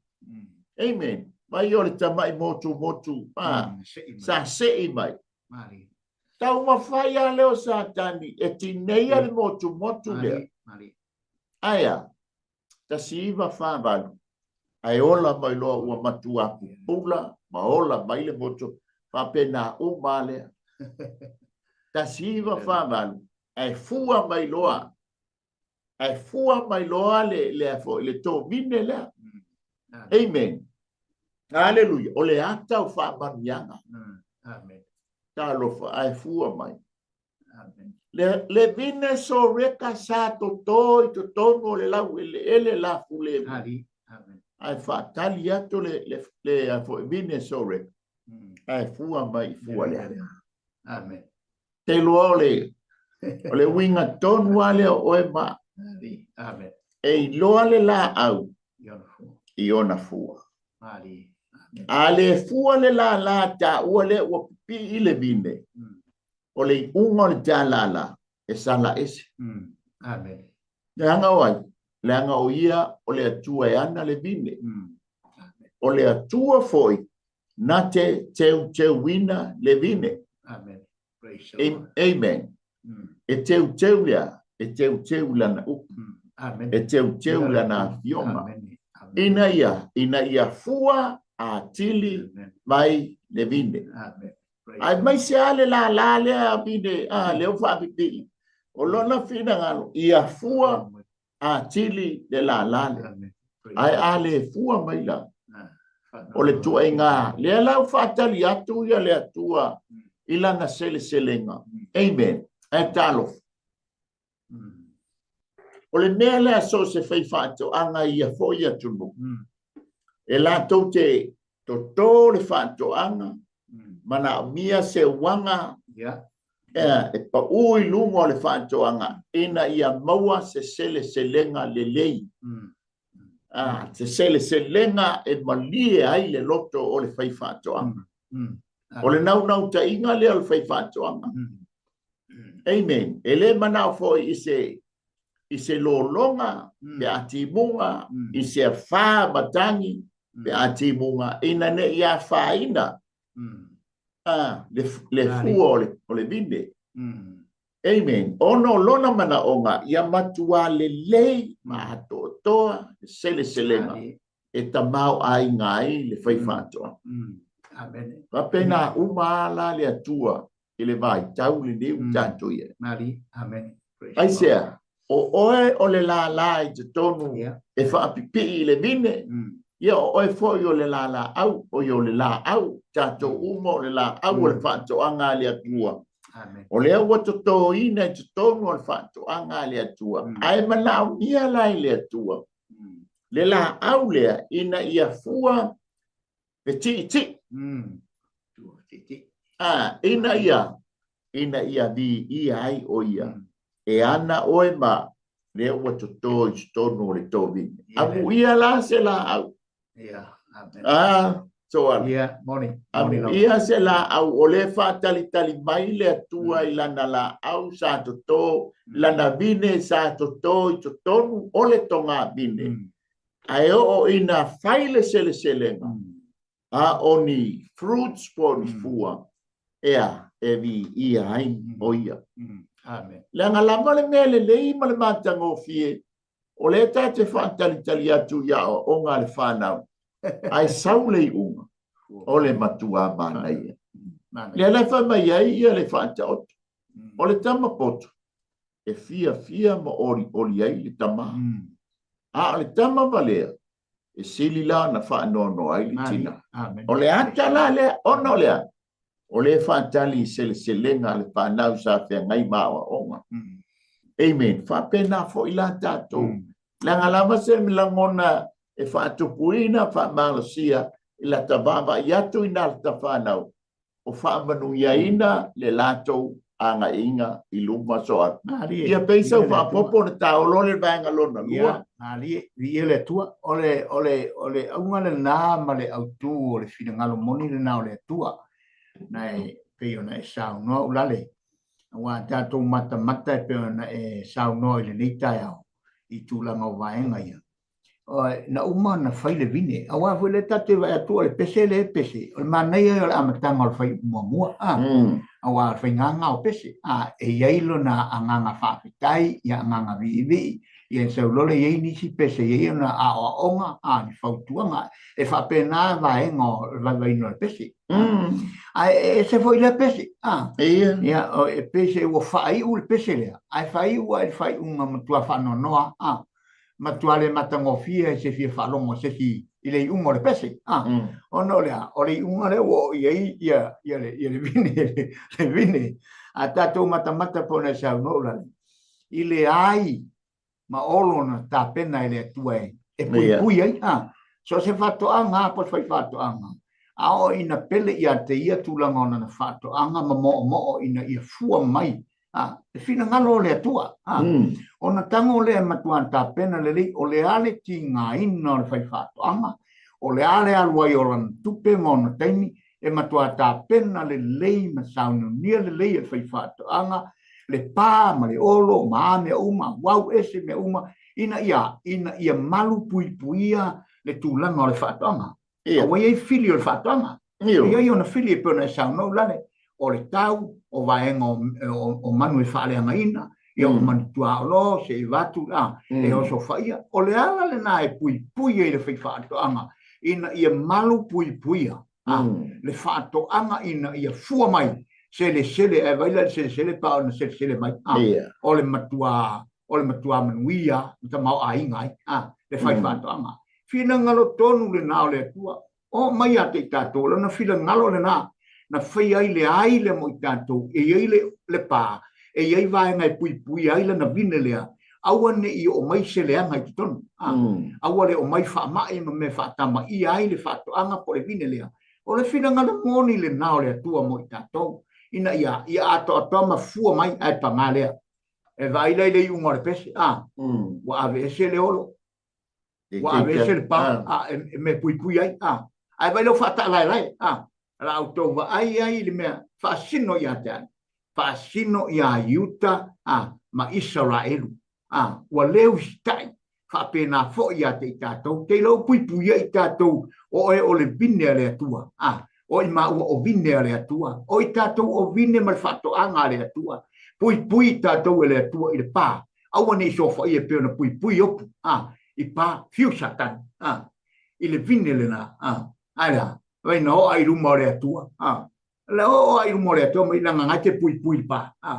Amen. Mai o le tamai motumotu a, sa sei mai. Taumafai lava lea o Satani e tineia le motumotu lea. Ae a? 1948, ae ola mai loa ua matua pupula ma ola mai le motu, faapena uma lava lea. 1948, ae fua mai loa, ae fua mai loa le, le, foi, le tovine lea. Amen. Aleluia. O le ata o faamanuiaga. Amen. Talofa, ae fua mai. Le, le vine soreka sa toto i totonu o le laueleele lafulemu. Ae faatali atu le, le, le a foi vine soreka. Ae fua mai i fua lea. Amen. Te iloa o le, o le uiga tonu lava lea o oe ma Amen. E iloa le laau i ona fua. A le fua le lālā taua lea ua pipii i le vine, o le iuga o le tālālā e sala ese. Amen. Leaga o ai? Leaga o ia o le Atua e ana le vine. O le Atua foi na te teuteuina le vine. Amen. Praise the Lord. Amen. E teuteu lea, e teuteu lana upu. Amen. E teuteu lana afioga. Amen. Ina ia, ina ia fua atili mai le vine. Amen. Aemaise lava le lālā lea a vine, a lea ua faapipii. O lona finagalo, ia fua atili le lālā lea. Ae a le fua mai la, o le tuaiga lea la ua faatali atu ia le Atua i lana seleselega. Amen. Ae talofa. O le mea lea so o se faifaatoaga i ia foi atunuu, e latou te Toto le faatoaga, manaomia se uaga e pau i luga o le faatoaga ina ia maua se seleselega lelei. Se seleselega e malie ai le loto o le faifaatoaga. O le naunautaiga lea o le faifaatoaga. Amen. E le manao foi i se i se lologa pe a timuga, i se afā matagi pe a timuga, ina ne i afaina le fua o le vine. Amen. Ona o lona manaoga ia matuā lelei ma atoatoa le seleselega e tamaoaiga ai le faifaatoaga. Faapena uma lava la le Atua i le vaitau lenei ua tatou i ai. Aisea? O oe o le lālā i totonu e faapipii i le vine, ia o oe foi o le lālāau, oi o le laau, tatou uma o le laau o le faatoaga a le Atua. O lea ua totoina i totonu o le faatoaga a le Atua, ae manaomia la e le Atua le laau lea ina ia fua fetiitii. Ina ia, ina ia viia ai ʻo ia. E ana ʻoe ma lea ua toto i totonu o le tovine. Amuia la se laau. Soala. Amuia se laau o lea e faatalitali mai le Atua i lana laau sa toto, lana vine sa toto i totonu o le togavine. Ae oo ina fai le seleselega, a o ni fruits po o ni fua, ea, e viia ai ʻo ia. Leaga lava le mea lelei ma le matagofie, o lea ta te faatalitali atu i aoaoga a le fanau, ae sau le iuga, o le matuā manaia. Lea la e fai mai ai ia le faataoto, o le tama poto, e fiafia ma olioli ai le tama. A o le tama valea, e sili la ona faanoanoa ai le tina. O le ata la lea, ona o le a? O lea e faatali i seleselega a le fanau sa feagai ma aoaoga. Amen. Faapena foi la tatou. Leaga lava se lagona e faatupuina, faamalosia i lata vaavaai atu i nā lata fanau, o faamanuiaina le latou agaiga i luma Soala. Malie. Ia pei sau faaopoopo ona taolo le vaega lona lua. Ia, malie, viia le Atua. O le, o le, o le auga lena ma le autū o le finagalo moni lena o le Atua. Na e, pei ona e saunoa Ulale, aua a tatou matamata e pei ona e saunoa i lenei taeao i tulaga o vaega ia. Na uma ona fai le vine. Aua foi lea tatou te vaai atu o le pese lea e pese, o le manaia ia o le amataga o le fai muamua, a, aua o le faiga lena o pese, a, e i ai lona agaga faafetai, ia agaga viivii, ia sau loa lea i ai nisi pese e i ai ona aoaoga, a, ni fautuaga, e faapena vaega o le vaivaiina o le pese. Ae e ese foi lea pese, a, ia, e pei se ua faaiu le pese lea, ae faaiu lava i le faaiuga matua faanoanoa, a, matua le matagofie ai se fia faalogo a se isi i le iuga o le pese. Ah, Ona o le a? O le iuga lea ua oo i ai ia, ia, le, ia le vine, le, le vine. A tatou matamata po na saunoa ulale, i le ai ma olo na tapena e le Atua e, e puipui ai. Ah, so se faatoaga po o se faifaatoaga, a oo ina pele ia te ia tulaga o lana faatoaga ma moomoo ina ia fua mai a, le finagalo o le Atua. A, Ona tago lea e matua tapena lelei, o le a le tigaina o le faifaatoaga, o le a le alu ai o lana tupe ma ona taimi, e matua tapena lelei ma sauniunia lelei e le faifaatoaga le pa ma le olo ma a mea uma, uau ese mea uma, ina ia, ina ia malu puipuia le tulaga o le faatoaga. Ia. Ua i ai fili o le faatoaga. E i ai ona fili e pei ona e saunoa Ulale, o le tau, o vaega o, o, o manu e faaleagaina, ia o manu tuaolo, se i vatu, a, e osofaia. O le ala lena e puipui ai le faifaatoaga, ina ia malu puipuia, a, le faatoaga ina ia fua mai, selesele, ae vaai la i le selesele pa ona selesele mai, a, o le matua o le matua manuia ma tamaoaiga ai, a, le faifaatoaga. Finagalo tonu lena o le Atua. Oo mai ia te i tatou, o lona finagalo lena, na faia ai le ai lea mo i tatou, e i ai le, le pa, e i ai vaega e puipuia ai lana vine lea, Aua ne i oo mai se leaga i totonu, a. Aua le oo mai faamai ma mea faatamaia ai le faatoaga po o le vine lea. O le finagalo moni lena o le Atua mo i tatou, ina ia ia atoatoa ma fua mai, ae paga lea. E vaai la i le iuga o le pese, a, ua aveese le olo, ua aveese le pa, a, e mea puipui ai, a. Ae vaai la ua faataalaelae, a. O la outou vaai ai i le mea faasino ia te ai, faasino iā Iuta, a, ma Isaraelu, a, ua le usitai, faapena foi ia te i tatou. Te iloa ua puipuia i tatou, o oe o le vine a le Atua, a, o i maua o vine a le Atua, o i tatou o vine ma le faatoaga a le Atua. Puipui i tatou e le Atua i le pa, aua ne i sofaia e pei ona puipui opu, a, i pa, fiu Satani, a, i le vine lena, a, ae le a? Vai na oa i luma o le Atua, a, le oo a i luma o le Atua mai langa ngai te puipui le pa, a,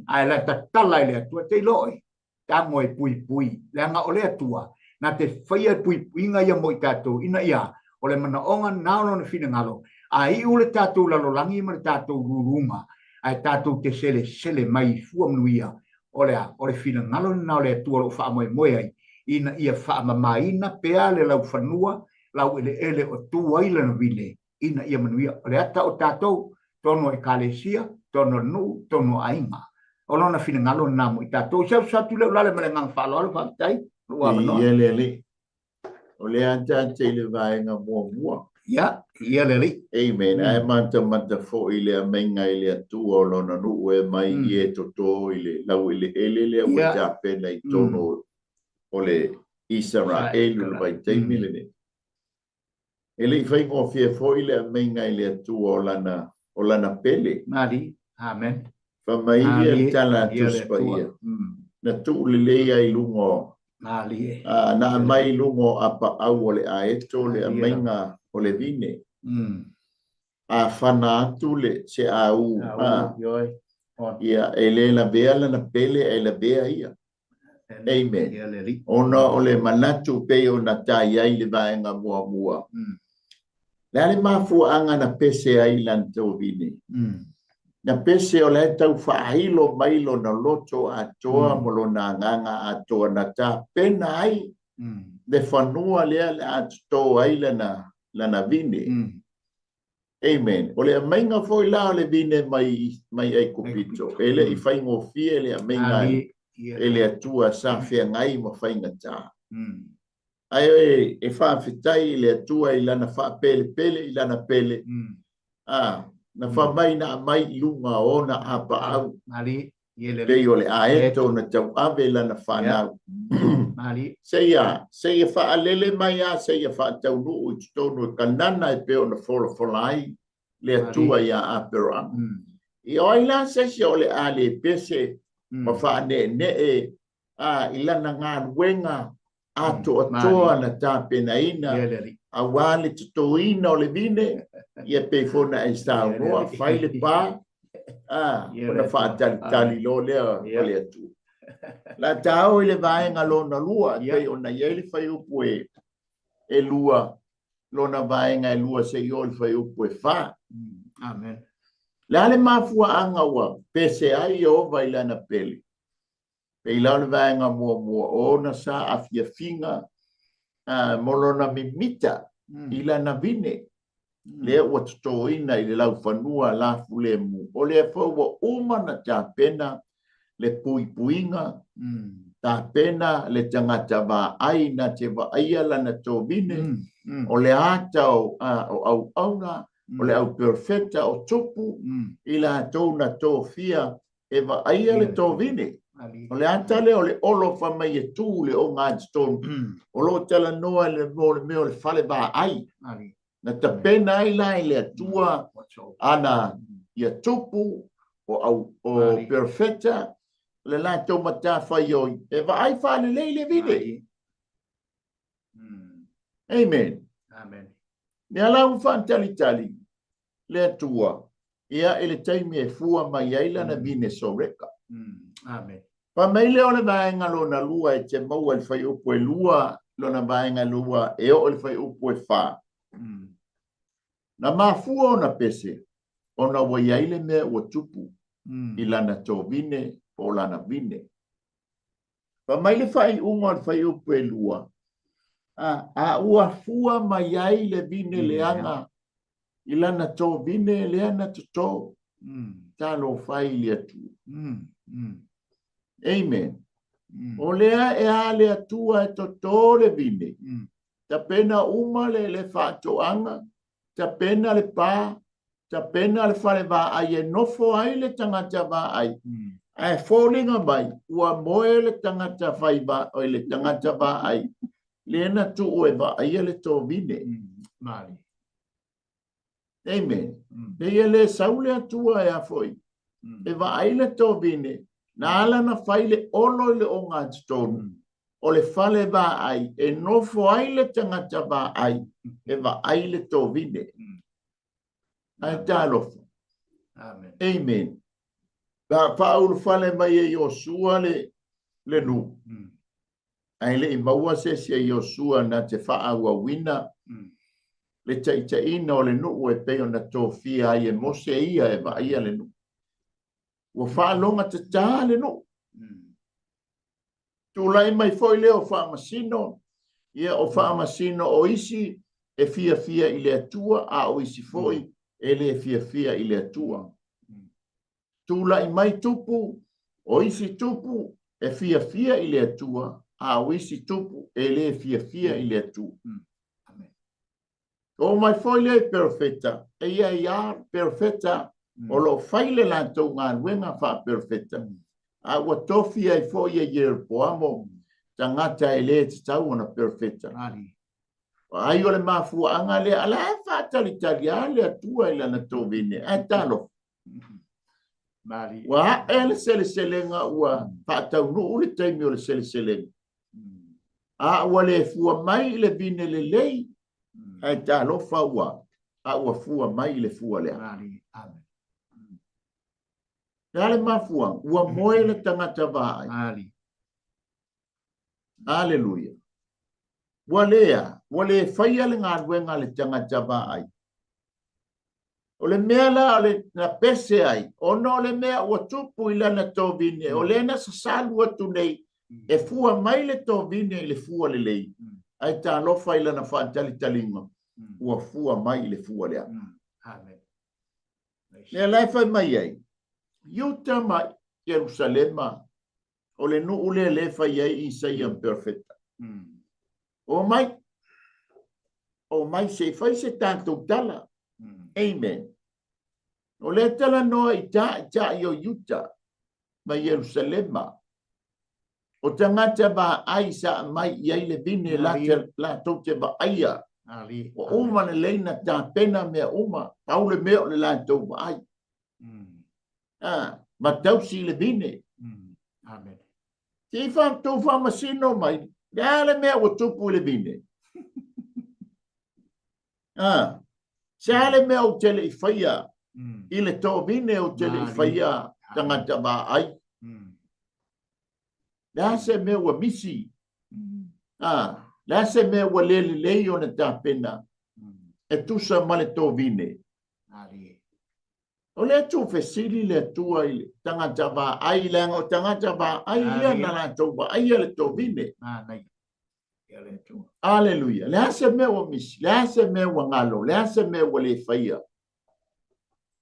ae la tatala i le Atua, te iloa oe, tago e puipui, leaga o le Atua na te faia puipuiga ia mo i tatou, ina ia o le manaoga na o lona finagalo, a iu le tatou lalolagi ma le tatou luluga, ae tatou te selesele mai i fua manuia, o le a? O le finagalo lena o le Atua o lo o faamoemoe ai, ina ia faamamaina pea le laufanua, laueleele o tu ai lana vine, ina ia manuia. O le ata o tatou, tonu o Ekalesia, tonu o le nuu, tonu o aiga. O lona finagalo lena mo i tatou. Se atu lea ulale ma le agaga faaaloalo, faafetai lou avanoa. Ia le Alii. O lea a tatou i le vaega muamua. Ia, ia le Alii. Amen. Ae matamata foi i le aumaiga i le Atua o lona nuu e mai i e toto i le laueleele lea ua tapena i totonu o le Isaraelu i le vaitaimi lenei. E le i faigofie foi le aumaiga i le Atua o lana, o lana pele. Mali. Amen. Fai mai ia le tala a Tusi Paia, na tuu lelei ai i luga o, Malie. A, na aumai i luga o apaau o le aeto le aumaiga o le vine. A fana atu le se au, a, ia, e le lavea lana pele ae lavea ia. Amen. Ona o le manatu pei ona tai ai le vaega muamua. Le a le mafuaaga na pese ai lana tovine? Na pese o la e tau faailo mai lona loto atoa ma lona agaga atoa na tapena ai le fanua lea le a toto ai lana, lana vine. Amen. O le aumaiga foi la o le vine mai, mai Aikupito, e le i faigofie le aumaiga e le Atua sa feagai ma faigata. Ae e faafetai i le Atua i lana faapelepele i lana pele, a, na fai mai na aumai i luga o ona apaau. Pei o le aeto na tauave lana fanau. Seia, seia faalele mai a, seia faataunuu i totonu o Kanana e pei ona folafola ai le Atua iā Aperahama. Ia o ai la se isi o le a le pese ma faaneenee a, i lana galuega atoatoa na tapenaina aua le totoina o le vine, ia pei foi ona e saunoa, fai le pa, a, ona faatalitali loa lea o le Atua. La ta oo i le vaega lona lua, e pei ona i ai le fuaiupu e lua, lona vaega e lua seia oo i le fuaiupu e fa. Amen. Le a le mafuaaga ua pese ai Ieova i lana pele? Pei la o le vaega muamua o ona sa afiafiga mo lona mimita i lana vine, lea ua totoina i le laufanua lafulemu, o lea foi ua uma ona tapena le puipuiga, tapena le tagata vaai na te vaaia lana tovine, o le ata o auauna, o le au perofeta o tupu, i latou na tofia e vaaia le tovine. O le ata lea o le olo fai mai e tu le ogatotonu, o lo o talanoa i le mea o le fale vaai. Na tapena ai la e le Atua ana ia tupu o au o perofeta le latou matafaioi e vaai faalelei le vine. Amen. Amen. Mea la ua faatalitali le Atua ia i le taimi e fua mai ai lana vine Soreka. Amen. Fai mai lea o le vaega lona lua e te maua i le fuaiupu e lua, lona vaega e lua e oo i le fuaiupu e fa. Na mafua ona pese, ona ua i ai le mea ua tupu i lana tovine po o lana vine. Fai mai le faaiuga o le fuaiupu e 2, a, a ua fua mai ai le vine leaga i lana tovine lea na toto. Talofa e i le Atua. Amen. O lea e a le Atua e toto le vine. Tapena uma le, le faatoaga, tapena le pa, tapena le fale vaai e nofo ai le tagata vaai. Ae foliga mai, ua moe le tagata fai va, oi, le tagata vaai, lea na tuu e vaaia le tovine. Mali. Amen. Pei e le sau le Atua e a foi, e vaai le tovine, na ala na fai le olo i le ogatotonu, o le fale vaai e nofo ai le tagata vaai e vaai le tovine. Ae talofa. Amen. Amen. Na faaulufale mai e Iosua le, le nuu. Ae le i maua se isi e Iosua na te faaauauina le taitaiina o le nuu e pei ona tofia ai e Mose ia e vaaia le nuu. Ua faalogatatā le nuu. Tulai mai foi lea o faamasino, ia o faamasino o isi e fiafia i le Atua, a o isi foi e le fiafia i le Atua. Tulai mai tupu, o isi tupu e fiafia i le Atua, a o isi tupu e le fiafia i le Atua. Oo mai foi lea i perofeta, e i ai lava perofeta o lo o fai le latou galuega faaperofeta, a ua tofi ai foi e Ieropoamo tagata e le tatau ona perofeta. Ai o le mafuaaga lea, a la e faatalitali lava le Atua i lana tovine, ae talofa. Ua ae le seleselega, ua faataunuu le taimi o le seleselega, a ua le fua mai i le vine lelei, ae talofa ua, a ua fua mai i le fua leaga. Le a le mafuaaga? Ua moe le tagata vaai. Aleluia. Ua le a, ua le faia le galuega a le tagata vaai. O le mea la o le na pese ai, ona o le mea ua tupu i lana tovine, o lea na sasalu atu nei, e fua mai le tovine i le fua lelei, ae talofa i lana faatalitaliga, ua fua mai i le fua leaga. Amen. Lea la e fai mai ai, Iuta ma Ierusalema, o le nuu lea lea e fai ai Isaia perofeta. Omai, omai se i fai se tatou tala. Amen. O lea talanoa i taitai o Iuta ma Ierusalema. O tagata vaai sa aumai i ai le vine latou te vaaia. Ua uma lelei na tapena mea uma, pau le mea o le latou vaai. Ma tausi le vine. Amen. Se i tou faamasino mai, le a le mea ua tupu i le vine? Se a le mea ou te le i faia i le tovine ou te le i faia tagata vaai? Le a se mea ua misi? Le a se mea ua le lelei ona tapena e tusa ma le tovine? O lea tuufesili le Atua i le tagata vaai, leaga o tagata vaai ia na latou vaaia le tovine. Aleluia. Le a se mea ua misi, le a se mea ua galo, le a se mea ua le faia.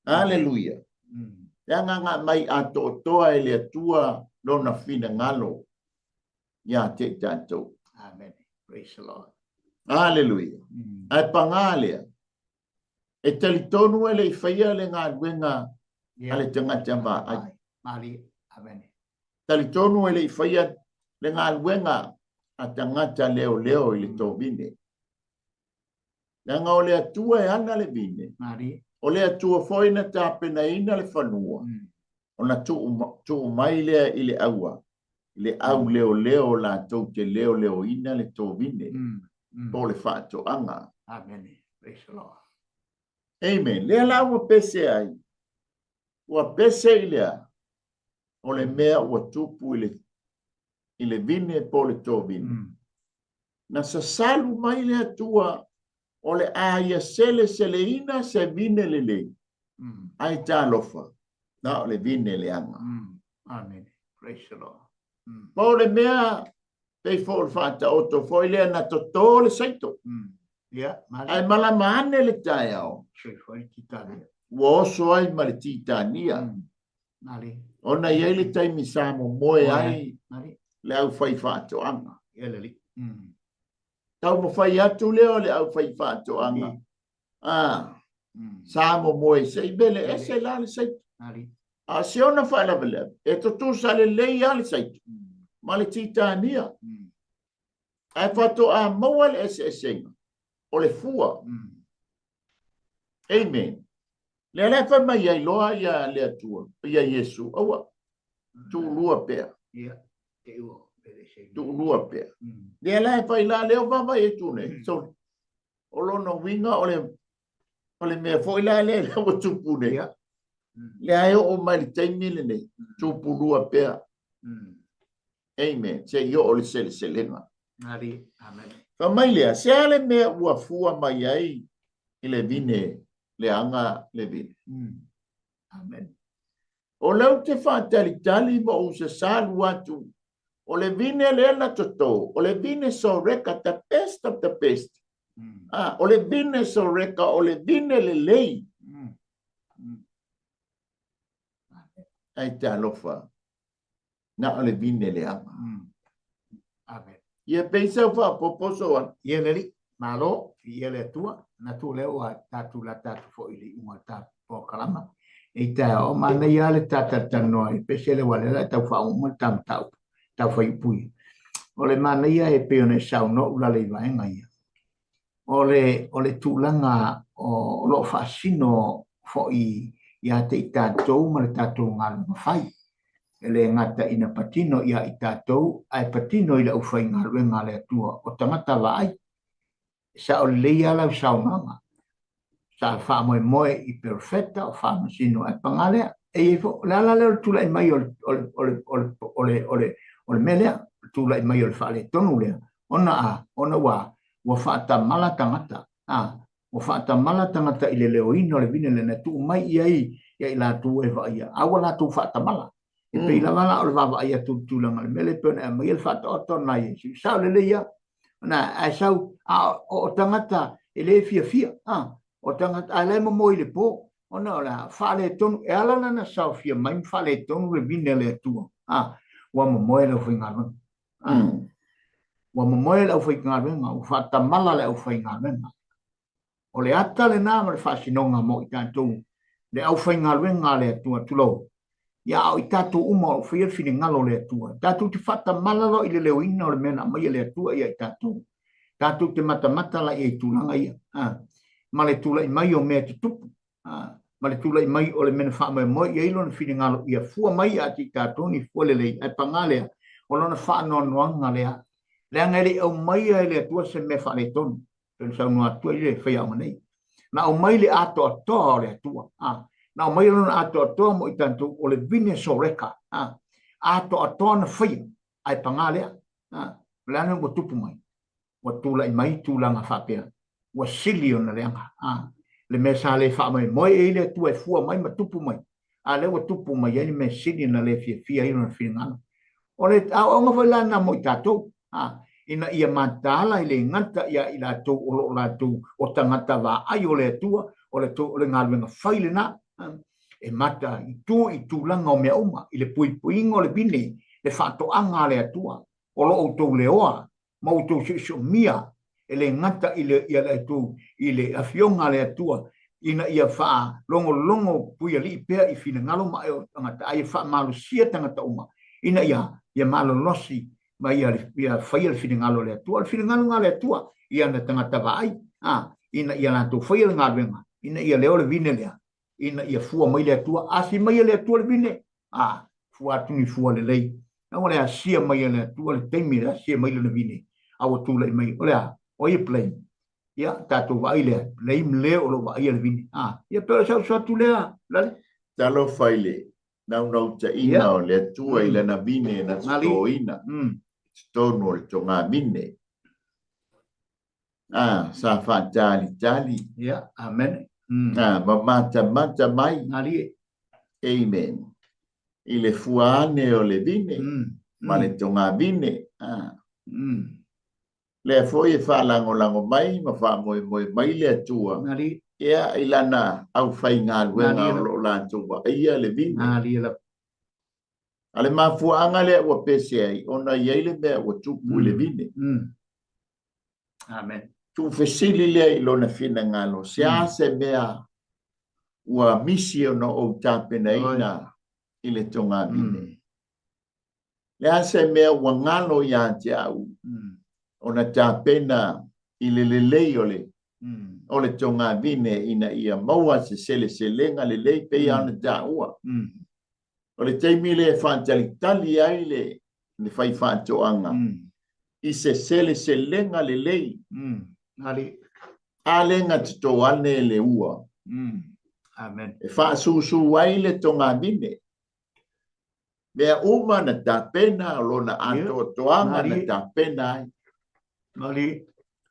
Aleluia. Leaga na aumai atoatoa e le Atua lona finagalo ia te i tatou. Amen. Praise the Lord. Aleluia. Ae pagā lea, E talitonu e le i faia le galuega a le tagata vaai. Talitonu e le i faia le galuega a tagata leoleo i le tovine. Leaga o le Atua e ana le vine. O le Atua foi na tapenaina le fanua, ona tuu mai lea i le aua, i le au leoleo latou te leoleoina le tovine, po o le faatoaga. Amen. Praise the Lord. Amen. Lea la ua pese ai. Ua pese i lea o le mea ua tupu i le, i le vine po o le tovine. Na sasalu mai le Atua o le a ia seleseleina se vine lelei. Ae talofa, na o le vine leaga. Amen. Praise the Lord. Ma o le mea pei foi o le faataoto foi lea na toto le saito. Ae malama ane le taeao, ua oso ai ma le titania. Ona e i ai le taimi sa momoe ai le aufaifaatoaga. Taumafai atu lea o le aufaifaatoaga, sa momoe se i mele ese la le saito. A o se ona faalavelave, e tutusa lelei lava le saito ma le titania. Ae faatoa maua le eseesega o le fua. Amen. Lea la e fai mai ai loa ia le Atua, ia Iesu, aua, tuulua pea. Tuulua pea. Lea la e fai la lea o vaavaai atu nei, sorry. O lona uiga o le o le mea foi la lea lea ua tupu nei. Lea e oo mai le taimi lenei, tupulua pea. Amen. Se i oo le seleselega. Amen. Fai mai lea, se a le mea ua fua mai ai i le vine leaga le vine. Amen. O lea ou te faatalitali ma ou sasalu atu, o le vine lea na toto, o le vine Soreka, the best of the best. Ah, o le vine Soreka, o le vine lelei. Ai talofa, na o le vine leaga. Amen. Ia pei sau faaopoopo Soana. Ia le Alii, malo, viia le Atua, manatu o lea ua tatou lata atu foi i le iuga o le tatou polokalama. Nei taeao, manaia lava le ta talatalanoa i le pese lea aua o lea o le a tau faauma uma le ta mataupu tau faiupu ia. O le manaia e pei ona e saunoa Ulale i vaega ia, o le, o le tulaga o lo o faasino foi ia te i tatou ma le tatou galuega fai. E le gata ina patino ia i tatou, ae patino i le aufaigaluega a le Atua, o tagata vaai. E sao lelei lava lau saunoaga. Sa faamoemoe i perofeta o faamasino, ae paga lea, e i ai foi, o le ala lea o le tulai mai o le, o le, o le, o le, o le, o le, o le mea lea, o le tulai mai o le faaletonu lea, ona a, ona ua, ua faatamala tagata, a, ua faatamala tagata i le leoina o le vine lea na tuu mai i ai ia i latou e vaaia, a ua latou faatamala. E pei lava la o le vaavaai atu i le tulaga o le mea lea e pei ona e aumaia le faataoto na Iesu. Sao lelei lava. Na, ae sau, a o tagata e le fiafia, a, o tagata, ae la e momoe i le po, ona o le a, faaletonu, e ala la ona saofia mai ma faaletonu le vine a le Atua, a, ua momoe le aufaigaluega. A, ua momoe le aufaigaluega, ua faatamala le aufaigaluega. O le ata lena ma le faasinoga mo i tatou, le aufaigaluega a le Atua, tulou, ia a o i tatou uma o lo o faia le finagalo o le Atua, tatou te faatamala loa i le leoina o le mea na aumaia e le Atua ia i tatou. Tatou te matamata la i ai i tulaga ia, a, ma le tulai mai o mea tutupu, a, ma le tulai mai o le mea na faamoemoe i ai lona finagalo ia fua mai ia te i tatou ni fua lelei, ae paga lea, o lona faanoanoaga lea, leaga e le i aumaia e le Atua se mea faaletonu. Pei ona saunoa atu ai le faiaoga nei. Na aumai le atoatoa o le Atua. A, na aumai lona atoatoa mo i tatou o le vine Soreka. A, atoatoa na faia, ae paga lea. A, o le a le mea ua tupu mai? Ua tulai mai tulaga faapea, ua sili ona leaga. A, le mea sa le faamoemoe i ai le Atua e fua mai ma tupu mai, a lea ua tupu mai ai le mea sili na le fiafia ai lona finagalo. O le aoaoga foi la lena mo i tatou, a, ina ia mataala e le gata ia i latou o lo o latou o tagata vaai o le Atua, o le, o le galuega fai lena, a, e mata i tu i tulaga o mea uma, i le puipuiga o le vine, le faatoaga a le Atua, o lo outou leoa ma outou siosiomia, e le gata i le, ia le outou, i le Afioga a le Atua, ina ia faalogologo puialii pea i finagalo ma ae o tagata, a ia faamalosia tagata uma, ina ia, ia malolosi ma ia, ia faia le finagalo o le Atua. O le finagalo lena o le Atua, i ana tagata vaai, a, ina ia latou faia le galuega, ina ia leo le vine lea, ina ia fua mai le Atua. Asi mai e le Atua le vine, a, fua atu ni fua lelei. Aua le asia mai e le Atua le taimi e asia mai lana vine, a ua tulai mai, o le a? O ai e blame? Ia, tatou vaai lea, blame le o lo o vaaia le vine. A, ia pei o le sausu atu lea, Lale. Talofa i le naunautaiga o le Atua i lana vine na totoina i totonu o le togavine. A, sa faatalitali. Ia, amen. A, ma matamata mai. Malie. Amen. I le fua ane o le vine. ma le togavine. Lea foi e faalagolago mai ma faamoemoe mai le Atua ia i lana aufaigaluega o lo o latou vaaia le vine. A le mafuaaga lea ua pese ai, ona e i ai le mea ua tupu i le vine. Amen. Tuufesili lea i lona finagalo, se a se mea ua misi ona ou tapenaina i le togavine? Le a se mea ua galo ia te au ona tapena i le lelei o le o le togavine ina ia maua se seleselega lelei pei ona taua. O le taimi lea e faatalitali ai le le faifaatoaga i se seleselega lelei. A lea na toto ane le ua. Amen. E faasusu ai le togavine. Mea uma na tapena, o lona atoatoaga na tapena ai.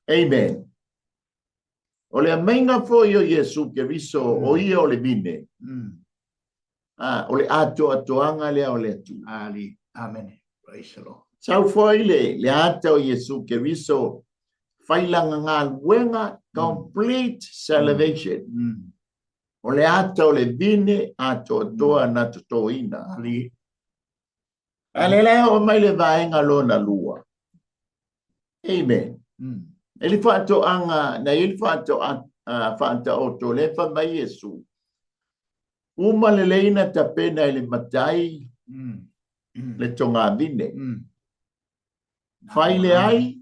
Amen. O le aumaiga foi o Iesu Keriso, o ia o le vine, o le atoatoaga lea o le Atua. Amen. Praise the Lord. Sau foi le, le ata o Iesu Keriso, fai lana galuega, complete salvation. O le ata o le vine atoatoa na totoina. A lea la e oo mai le vaega lona lua. Amen. E le faatoaga, na i ai le faataoto lea fai mai Iesu. Uma lelei na tapena e le matai le togavine. Fai le ai,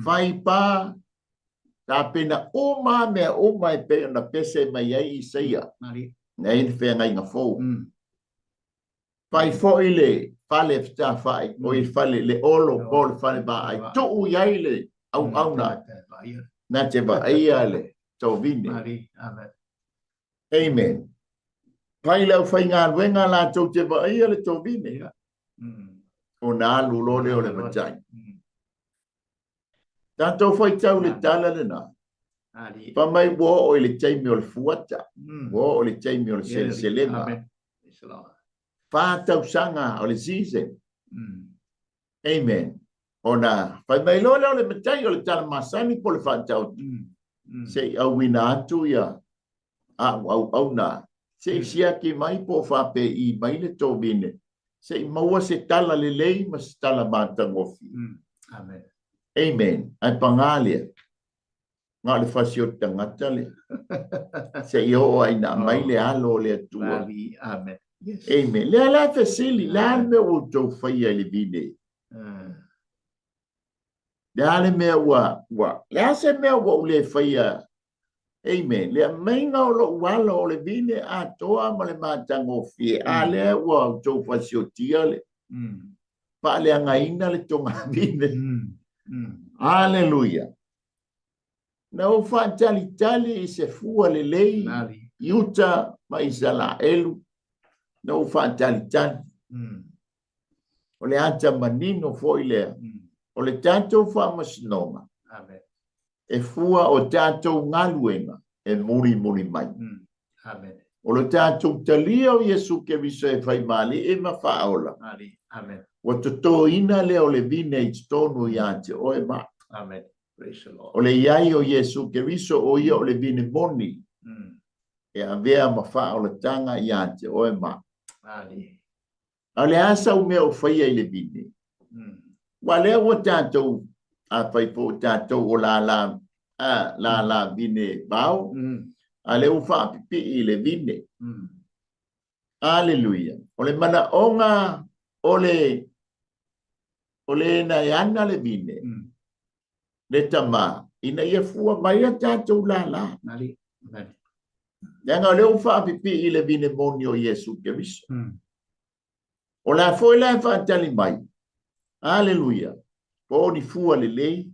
fai pa, tapena uma mea uma e pei ona pese mai ai Isaia. Na i ai le feagaiga fou. Fai foi le fale fetafai, o i fale le olo po le fale vaai, tuu i ai le auauna na te vaaia le tovine. Amen. Fai le aufaigaluega latou te vaaia le tovine, ona alu loa lea o le matai. Tatou faitau le tala lena. Fai mai ua oo i le taimi o le fuata, ua oo i le taimi o le seleselega. 4 tausaga o le season. Amen. Ona fai mai loa lea o le matai o le tala masani po o le faataoto. Se i auina atu ia a'u auauna, se i siaki mai po o faapei mai le tovine, se i maua se tala lelei ma se tala matagofie. Amen. Amen. Ae pagā lea, na o le fasioti tagata le, se i oo ai na aumai le alo o le Atua. Amen. Yes. Amen. Lea la e fesili, le a le mea ua outou faia i le vine? Le a le mea ua, ua, le a se mea ua ou le faia? Amen. Le aumaiga o lou alo o le vine atoa ma le matagofie, a lea ua outou fasiotia le faaleagaina le togavine. Aleluia. Na ou faatalitali i se fua lelei i uta ma Isalaelu, na ou faatalitali. O le ata manino foi lea, o le tatou faamasinoga, e fua o tatou galuega e mulimuli mai. Amen. O le tatou talia o Iesu Keriso e faimalii ma faaola. Amen. Ua totoina lea o le vine i totonu ia te oe ma. Amen. Praise the Lord. O le iai o Iesu Keriso o ia o le vine moni. E avea ma faaolataga ia te oe ma. A o le a sau mea o faia i le vine? Ua lea ua tatou, a fai foi o tatou o lala, a, lala vine vao, a lea ua faapipii i le vine. Aleluia. O le manaoga o le, o le na e ana le vine, le Tama, ina ia fua mai a tatou lala. Leaga o lea ua faapipii i le vine moni o Iesu Keriso. O le a foi la e faatali mai? Aleluia. Po o ni fua lelei,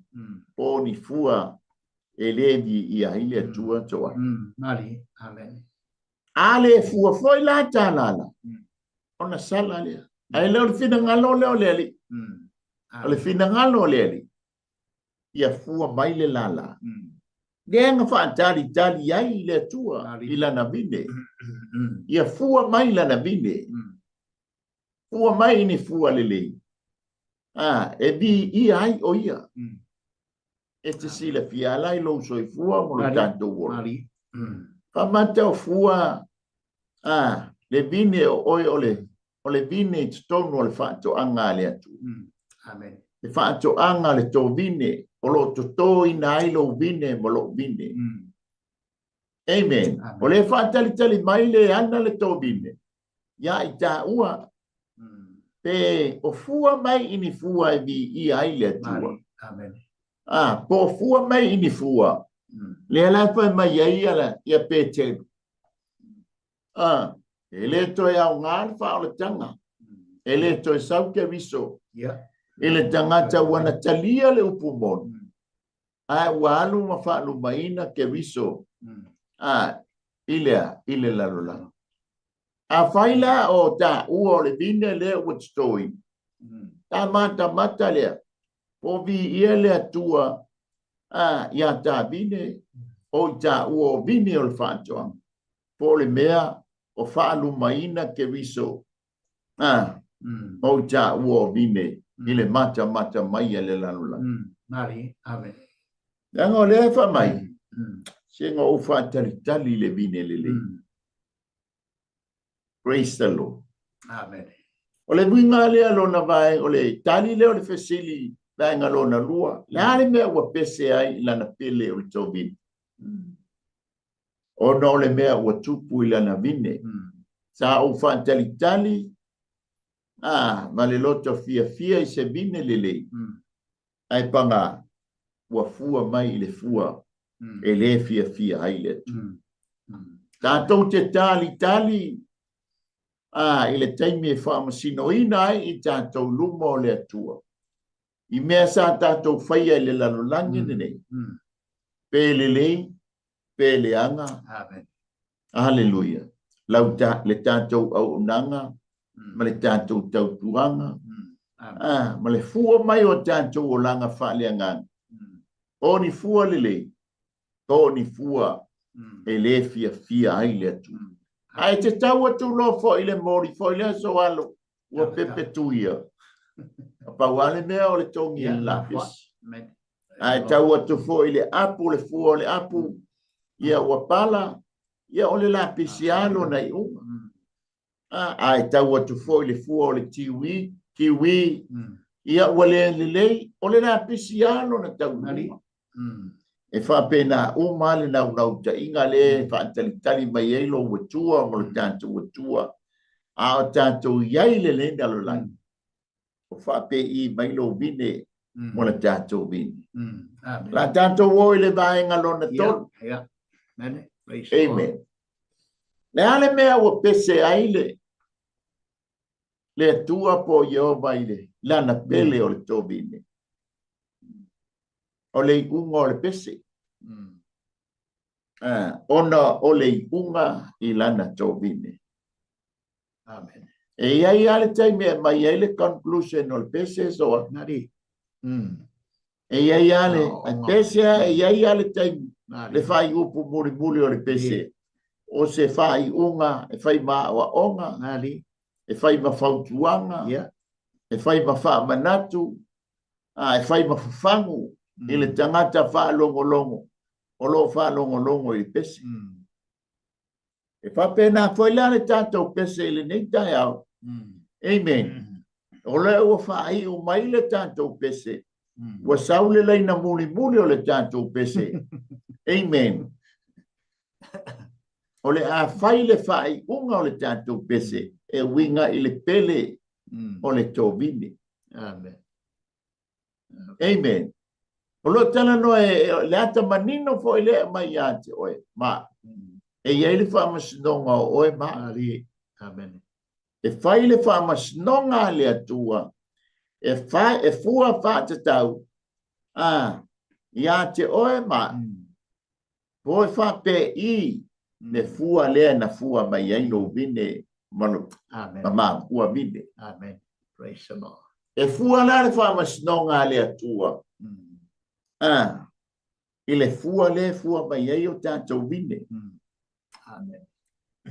po o ni fua e le viia ai le Atua toa. Amen. A le fua foi la ta lala, ona sala lea. Ae le o le finagalo lea o le Alii. O le finagalo o le Alii, ia fua mai le lala. Lea na faatalitali ai le Atua i lana vine. Ia fua mai lana vine. Fua mai i ni fua lelei, a, e viia ai o ia. E te silafia ala i lou soifua ma lo tatou ola. Faamata o fua, a, le vine o oe o le, o le vine i totonu o le faatoaga a le Atua. Amen. Le faatoaga a le tovine o lo o totoina ai lou vine ma lou vine. Amen. Amen. O le faatalitali mai le ana le tovine ia i taua pe o fua mai i ni fua e viia ai le Atua. Amen. A, po o fua mai i ni fua. Lea la e fai mai ai ia, ia Peteru. A, e le toe aoga le faaolataga. E le toe sau Keriso. I le tagata ua na talia le upu moni. Ae ua alu ma faalumaina Keriso. A, i le a, i le lalolagi. Afai la o taua o le vine lea ua totoina, ta matamata lea, po o viia le Atua a, iā ta vine, o i taua o vine o le faatoaga, po o le mea o faalumaina Keriso a, o i taua o vine i le matamata mai a le lalolagi. Mari, amen. Leaga o lea e fai mai, se na ou faatalitali i le vine lelei. Praise the Lord. Amen. O le uiga lea lona vaega, o le tali lea o le fesili vaega lona lua, le a le mea ua pese ai i lana pele o le tovine? Ona o le mea ua tupu i lana vine. Sa ou faatalitali a, ma le loto fiafia i se vine lelei. Ae paga, ua fua mai i le fua e le fiafia ai le Atua. Tatou te talitali a, i le taimi e faamasinoina ai i tatou luma o le Atua i mea sa tatou faia i le lalolagi lenei, pe lelei, pe leaga. Amen. Haleluia. Lau ta, le tatou auaunaga ma le tatou tautuaga, a, ma le fua mai o tatou olaga faaleagaga. O ni fua lelei, po o ni fua e le fiafia ai le Atua. Ae te tau atu loa foi i le moli foi lea soalo ua pepetuia. A pau lava le mea o le togi e le lapisi. Ae tau atu foi i le apu, le fua o le apu, ia ua pala, ia o le lapisi lava lona iuga. Ae tau atu foi i le fua o le kiwi, kiwi, ia ua le lelei, o le lapisi lava lona taunuuga. E faapena uma le naunautaiga lea e faatalitali mai ai lou Atua ma lo tatou Atua, a o tatou i ai i lenei lalolagi, o faapei mai lou vine mo le tatou vine. La tatou o i le vaega lona tolu. Amen. Le a le mea ua pese ai le le Atua po o Ieova i le lana pele o le tovine? O le iuga o le pese. Ona o le iuga i lana tovine. Amen. E i ai lava le taimi e aumai ai le conclusion o le pese so. Nari. E i ai lava le pese, e i ai lava le taimi le faaiupu mulimuli o le pese. O se faaiuga e fai ma aoaoga, Nari. e fai ma fautuaga, e fai ma faamanatu, a, e fai ma fafagu i le tagata faalogologo o lo o faalogologo i le pese. E faapena foi la le tatou pese i lenei taeao. Amen. O lea ua faaiu mai le tatou pese. Ua sau le laina mulimuli o le tatou pese. Amen. O le a fai le faaiuga o le tatou pese e uiga i le pele o le tovine. Amen. Amen. O lo o talanoa e le ata manino foi lea e aumai ia te oe ma e i ai le faamasinoga o oe ma. Amen. E fai le faamasinoga a le Atua e, fa, e fua faatatau a, ia te oe ma. Po e faapei le fua lea na fua mai ai lou vine ma lo, Amen. ma makua vine. Amen. Praise the Lord. E fua la le faamasinoga a le Atua a, i le fua lea e fua mai ai o tatou vine. Amen.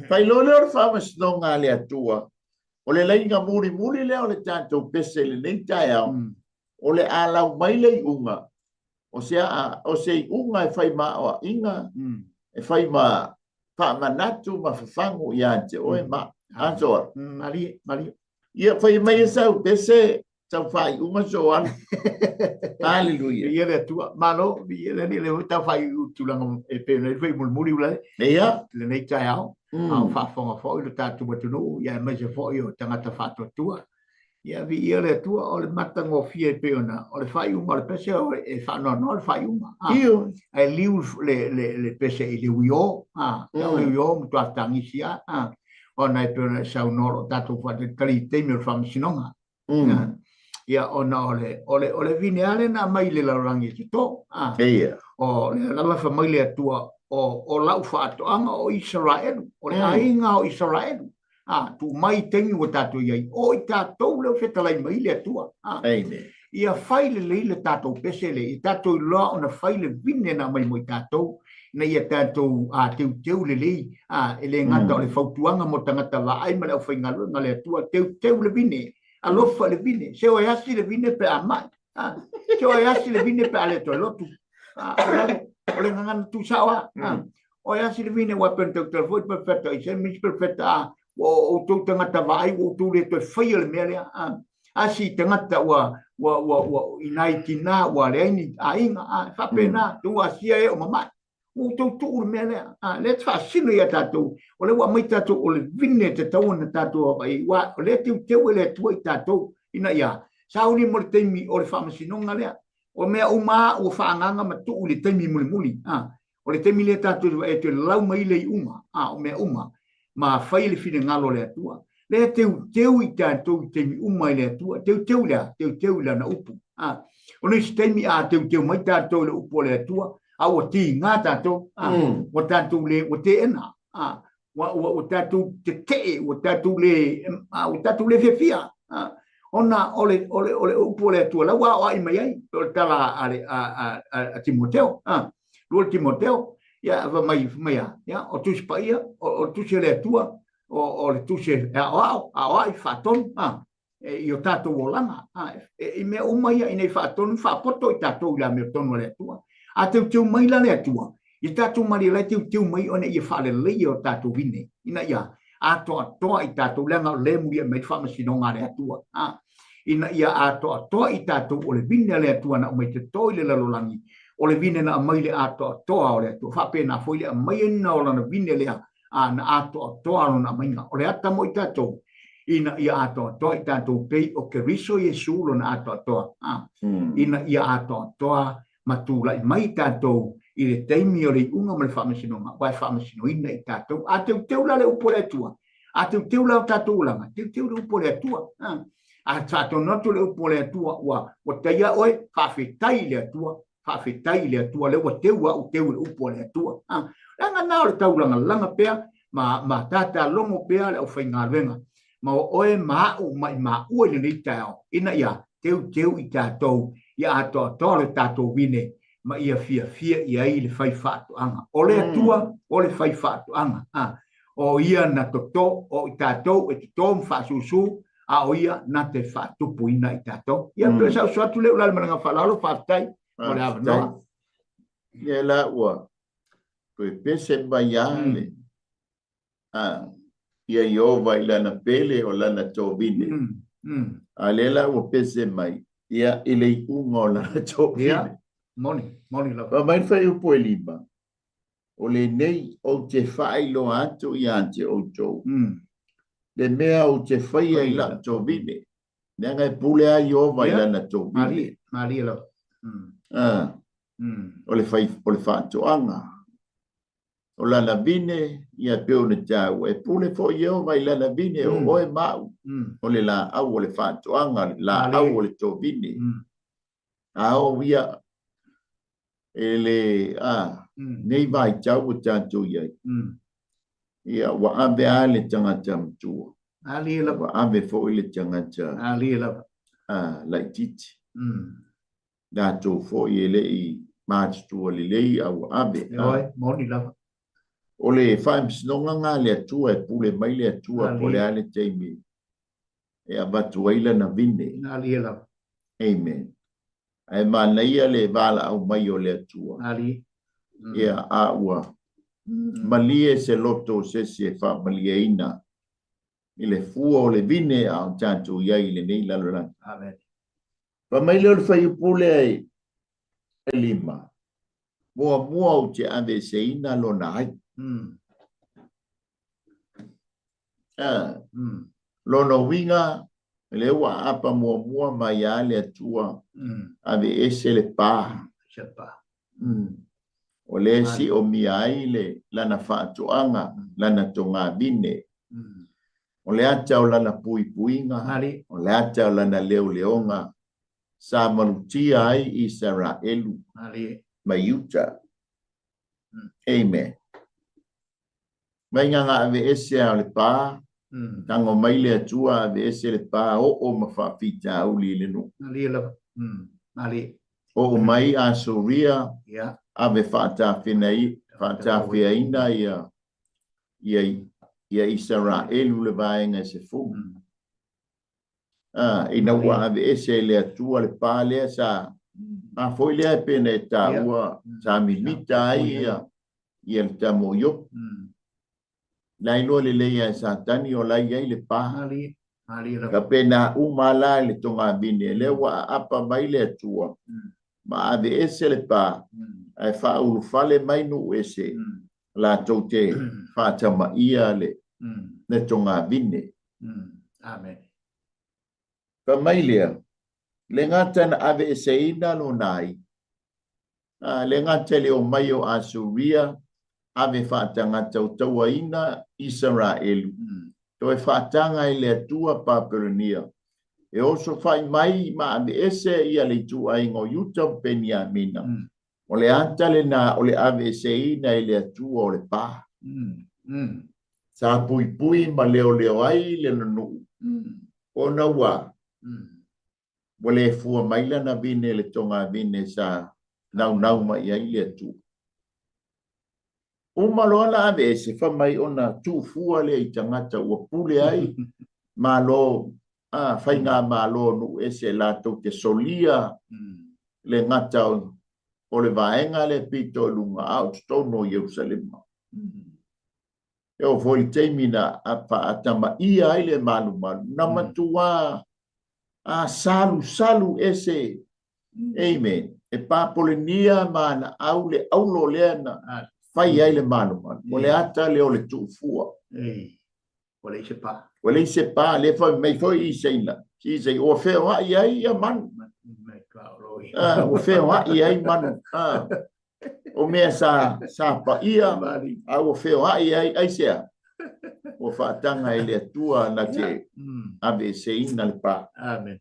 Fai loa lea o le faamasinoga a le Atua. O le laina mulimuli lea o le tatou pese i lenei taeao, o le a lau mai le iuga, o se, a, o se iuga e fai ma aoaiga, e fai ma faamanatu ma fafagu ia te oe ma aso. Malie, malie. Ia, fai mai e sau pese, sau faaiuga Soala. Haleluia. Ia le Atua. Malo, ia le Alii, lea foi tau faaiu tulaga e pei ona i ai foi mulimuli ula lenei taeao. A o faafofoga foi lo tatou atunuu, ia aemaise foi o tagata faatuatua. Ia viia le Atua, o le matagofie e pei ona o le faaiuga o le pese e faanoanoa le faaiuga. Ae liu le pese i le uio, o le uio matua tagisi lava, ona e pei ona e saunoa o lo o tatou faatalitali i taimi o le faamasinoga. Ia, ona o le, o le, o le vine lava lea na aumai i le lalolagi e toto. O lea lava fai mai le Atua, o lau faatoaga o Isaraelu, o le aiga o Isaraelu. Tuu mai i taimi ua tatou i ai, o i tatou lea ua fetalai mai le Atua. Ia fai lelei le tatou pese lea, ia tatou iloa ona fai le vine na aumai mo i tatou, ina ia tatou teuteu lelei, e le gata o le fautuaga mo tagata vaai ma le aufaigaluega a le Atua, teuteu le vine, alofa i le vine, se o e asi le vine pe a mai, se o e asi le vine pe a le toe lotu. O le gagana tuusao lava, o e asi le vine, ua pei ona tautala foi le perofeta Isaia ma isi perofeta, ua outou tagata vaai, ua outou le toe faia le mea lea. Asi tagata ua ua ua ua i nai tina ua leai ni aiga, e faapena, ua asia e o mamae. Ua outou tuu le mea lea. Lea e faasino ia tatou, o lea ua aumai tatou o le vine e tatau ona tatou vaai, ua o lea teuteu e le Atua i tatou, ina ia sauni mo le taimi o le faamasinoga lea. O mea uma ua faaagaga ma tuu i le taimi mulimuli. O le taimi lea tatou te e toe lau mai le iuga, o mea uma, ma fai le finagalo o le Atua. Lea teuteu i tatou i taimi uma i le Atua, teuteu lea, teuteu i lana upu. O nisi taimi a teuteu mai tatou i le upu o le Atua, a ua tiga tatou, ua tatou le, ua teena, ua tatou tetee, ua tatou le, ua tatou le fiafia. Ona o le, o le, o le upu o le Atua, la ua aoai mai ai, o le tala a Timoteo, lua Timoteo, ia, fai mai, fai mai a, ia, o Tusi Paia, o Tusi a le Atua, o le Tusi e aoao, aoai, faatonu, i o tatou olaga, i mea uma ia, ina ia faatonu, faapoto i tatou i le amiotonu a le Atua. A teuteu mai la le Atua, ia tatou malie la e teuteu mai ona ia faaleleia o tatou vine, ina ia atoatoa i tatou, leaga o lea e muliai mai le faamasinoga a le Atua, ina ia atoatoa i tatou o le vine a le Atua na aumai toto i le lalolagi, o le vine na aumai le atoatoa o le Atua, faapena foi le aumaiina o lana vine lea, na atoatoa lona aumaiga. O le ata mo i tatou, ina ia atoatoa i tatou pei o Keriso Iesu lona atoatoa, ina ia atoatoa ma tulai mai tatou i le taimi o le iuga ma le faamasinoga, aua e faamasinoina i tatou. A teuteu la le upu a le Atua, a teuteu la o tatou olaga, teuteu le upu a le Atua. A faatonu atu le upu a le Atua, ua taia oe, faafetai i le Atua, faafetai i le Atua, lea ua teu au teu i le upu a le Atua. Leaga na o le taulagalaga pea ma tatalogo pea le aufaigaluega ma o oe ma au ma i maua i lenei taeao, ina ia teuteu i tatou, ia atoatoa le tatou vine ma ia fiafia i ai le fai faatoaga. O le Atua o le fai faatoaga. O ia na toto, o i tatou e toto ma faasusu, a o ia na te faatupuina i tatou. Ia, pe sa usu atu le ula le malaga faaaloalo, faafetai mo le avanoa. Ia la ua toe pese mai lava le ia Ieova i lana pele o lana tovine. A lea la ua pese mai ia i le iuga o lana tovine. Ia, moni, moni lava. Fai mai le fuaiupu e 5, o lenei ou te faailoa atu ia te outou, le mea ou te faia i lau tovine, leaga e pule lava Ieova i lana tovine. Malie, malie lava. O le fai, o le faatoaga. O lana vine, ia pei ona taua, e pule foi Ieova i lana vine, o oe ma au, o le laau o le faatoaga, le laau o le tovine. A o ia, e le, a, nei vaitau ua tatou i ai, ia, ua ave lava le tagata matua, ua ave foi le tagata laitiiti. Latou foi e le i matutua lelei a ua ave. Ioe, moni lava. O le faamasinoga lena a le Atua, e pule mai le Atua po o le a le taimi. E avatu ai lana vine. Malie lava. Amen. Ae manaia le valaau mai o le Atua. Malie. Ia, a ua malie se loto o se isi e faamalieina i le fua o le vine a o tatou i ai i lenei lalolagi. Amen. Fai mai lea o le fuaiupu lea e 5, Muamua ou te aveeseina lona ai. Lona uiga, lea ua aapa muamua mai lava le Atua, aveese le pa. O lea e siomia ai le lana faatoaga, lana togavine. O le ata o lana puipuiga, o le ata o lana leoleoga, sa malutia ai Isaraelu mai Iuta. Amen. Mai na aveese a o le pa, tago mai le Atua aveese le pa oo ma faafitauli i le nuu. Oo mai Asuria, ave faatafeaina ia ia Isaraelu le vaega e 10. Ina ua aveese e le Atua le pa lea sa a foi lea e pei ona e taua sa mimita ai ia ia le tama o Iopu. La iloa lelei lava e Satani o la e i ai le pa. Faapena uma la i le togavine, lea ua aapa mai le Atua ma aveese le pa, ae faaulufale mai nuu ese latou te faatamaia le togavine. Amen. Fai mai lea, le gata na aveeseina lona ai, A le gata i le omai o Asuria, ave faatagata o tauaina Isaraelu, toe faataga e le Atua Papelonia, e osofai mai ma aveese ia le ituaiga o Iuta ma Peniamina. O le ata lena o le aveeseina e le Atua o le pa. Sa puipui ma leoleo ai le nuu, ona ua Ua le fua mai lana vine i le togavine sa naunau mai ai le Atua. Uma loa ona aveese, fai mai ona tuufua lea i tagata ua pule ai malo, a, faigamalo o nuu ese latou te solia le gata o le vaega lea pito i luga, a o totonu o Ierusalema. E oo foi i le taimi na faatamaia ai le malumalu, na matua a salusalu ese, amen, e Papolenia ma ana au le aulo lea na fai ai le malumalu. O le ata lea o le tuufua. Ua leai se pa. Ua leai se pa, lea fai mai foi Isaina. Isai, ua feoai ai ia manu. Ua feoai ai manu. O mea sa, sa paia, a ua feoai ai, aisea? Ua faataga e le Atua na te aveeseina le pa. Amen.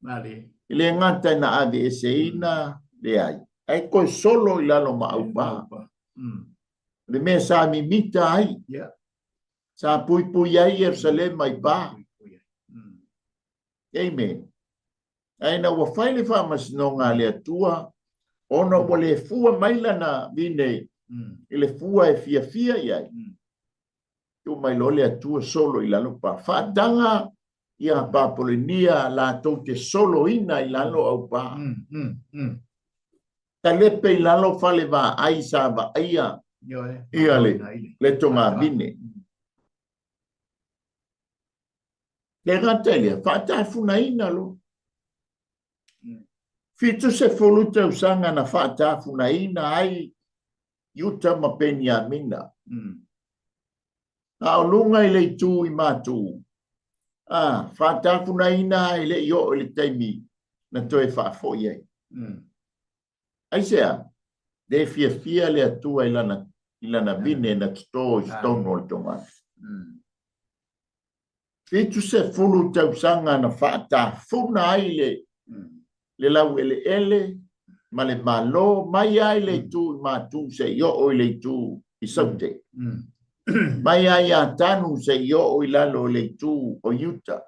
Malie. E le gata ina aveeseina, leai, ae toe solo i lalo ma aupa. Le mea sa mimita ai, sa puipui ai Ierusalema i pa. Amen. Ae ina ua fai le faamasinoga a le Atua, ona ua le fua mai lana vine i le fua e fiafia i ai, tuu mai loa le Atua solo i lalo pa. Faataga ia Papolenia latou te soloina i lalo au pa. Talepe i lalo fale vaai sa vaaia ia le togavine. Le gata i lea, faatafunaina loa. 70 tausaga na faatafunaina ai Iuta ma Peniamina. A o luga i le itu i Matu, a, faatafunaina ai le i oo i le taimi na toe faafoi ai. Aisea? Le fiafia le Atua i lana, i lana vine na toto i totonu o le togafiti. 70 tausaga na faatafuna ai le, le laueleele ma le Malo mai ai le itu i Matu seia oo i le itu i Saute. Mai ai ia Tanu seia oo i lalo i le itu o Iuta.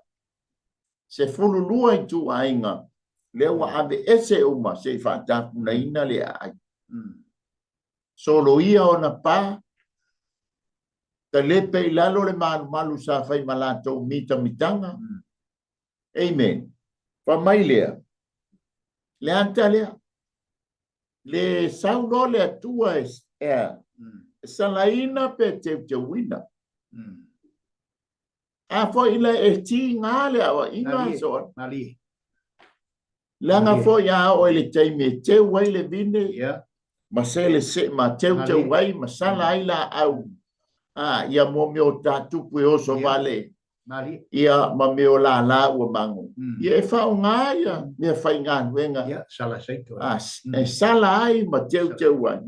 12 ituaiga lea ua aveese uma se i faatapunaina le aai. Soloia ona pa, talepe i lalo le malumalu sa fai ma latou mitamitaga. Amen. Fai mai lea, le ata lea, le sau loa le Atua e, e, e salaina pe teuteuina. A foi le e tiga le aoaiga so. Malie. Leaga foi a oo i le taimi e teu ai le vine, ma sele se, ma teuteu ai, ma sala ai laau, a, ia mo mea o tatupu e oso vale, ia ma mea o lala ua mago. Ia e faaaoga ia mea faigaluega, a, e sala ai ma teuteu ai.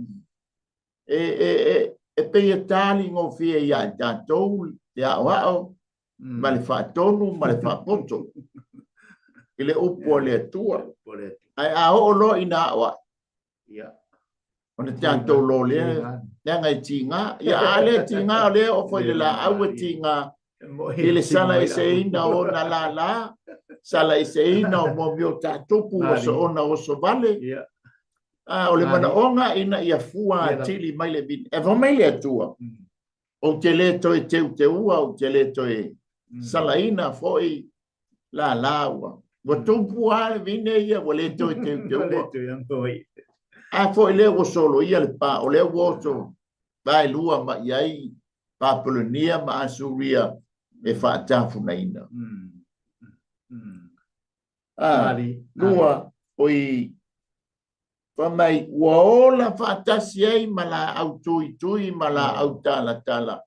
E, e, e, e pei e taligofie ia i tatou le aoao ma le faatonu ma le faapoto i le upu a le Atua. Ae a oo loa ina aoai, ona tatou loa lea, leaga e tiga. Ia a le tiga, o lea oo foi i le laau e tiga i le salaeseina o ona lala, salaeseina o mea o tatupu ua soona oso vale. A o le manaoga ina ia fua atili mai le vine. E fai mai le Atua, ou te le toe teuteua, ou te le toe salaina foi lala ua. Ua tupu lava le vine ia, ua le toe teuteua. A foi lea ua soloia le pa, o lea ua oso vaelua mai i ai Papelonia ma Asuria e faatafunaina. A, lua, oi, fai mai, ua ola faatasi ai ma laau tuitui ma laau talatala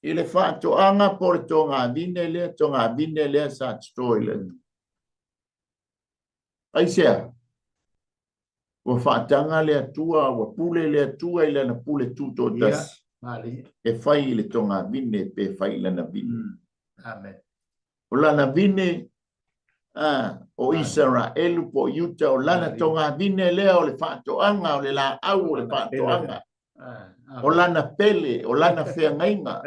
i le faatoaga po o le togavine lea, togavine lea sa toto i le Atua. Aisea? Ua faataga le Atua, ua pule le Atua i lana pule tutoatasi e fai i le togavine pe fai i lana vine. Amen. O lana vine, a, o Isaraelu po o Iuta, o lana togavine lea o le faatoaga, o le laau o le faatoaga. O lana pele, o lana feagaiga,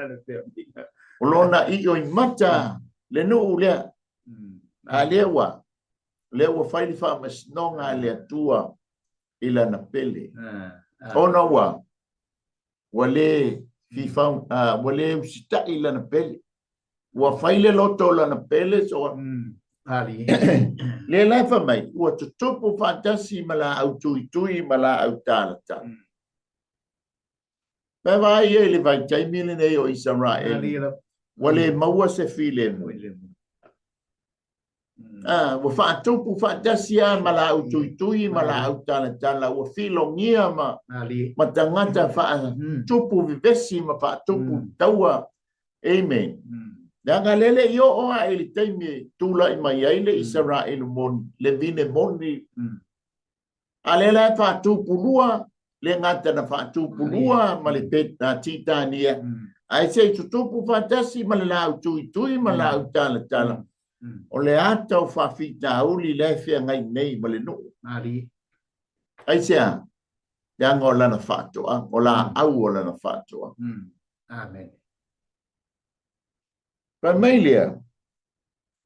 o lona ioimata le nuu lea. A lea ua, lea ua fai le faamasinoga a le Atua i lana pele. Ona ua, ua le fifau, ua le usitai lana pele. Ua fai le loto o lana pele, so lea la e fai mai, ua tutupu faatasi ma laau tuitui ma laau talatala. Pe vaai ia i le vaitaimi lenei o Isaraelu, ua le maua se filemu. Ah, ua faatupu faatasi lava ma laau tuitui ma laau talatala, ua filogia ma, ma tagata faatupu vevesi ma faatupu taua. Amen. Leaga lea le i oo lava i le taimi e tulai mai ai le Isaraelu moni, le vine moni. A lea la e faatupulua, le gata na faatupulua ma le Titania, ae se i tutupu faatasi ma le laau tuitui ma laau talatala. O le ata o faafitauli la e feagai nei ma le nuu. Aisea? Leaga o lana faatoaga, o laau o lana faatoaga. Amen. Fai mai lea,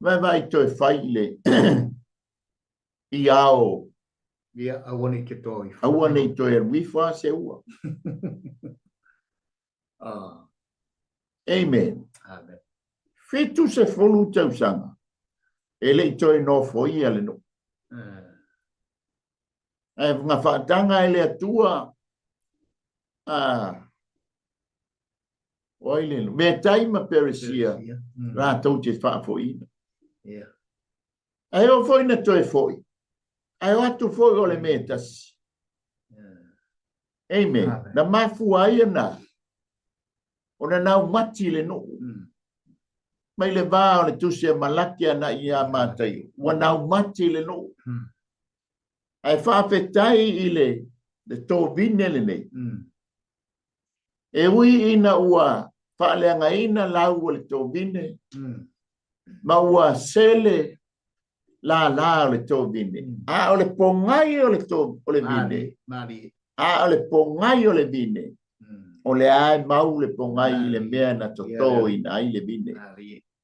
vaevae toe fai i le i ao. Ia, aua ne i te toa ifo. Aua ne i toe alu ifo a se ua. Ah. Amen. Amen. 70 tausaga e le i toe nofoia le nuu. Ae na faataga e le Atua a o ai le Metai ma Peresia latou te faafoiina. Yeah. Ae oo foi ina toe foi, ae o atu foi o le mea e tasi. Amen. Na mafua ai ona ona naumati le nuu. Mai le va o le tusi a Malaki agai ia Mataio, ua naumati le nuu. Ae faafetai i le le tovine lenei. E ui ina ua faaleagaina lau o le tovine, ma ua sele lala o le tovine, a o le pogai o le to, o le vine, a o le pogai o le vine, o lea e mau le pogai i le mea na totoina ai le vine.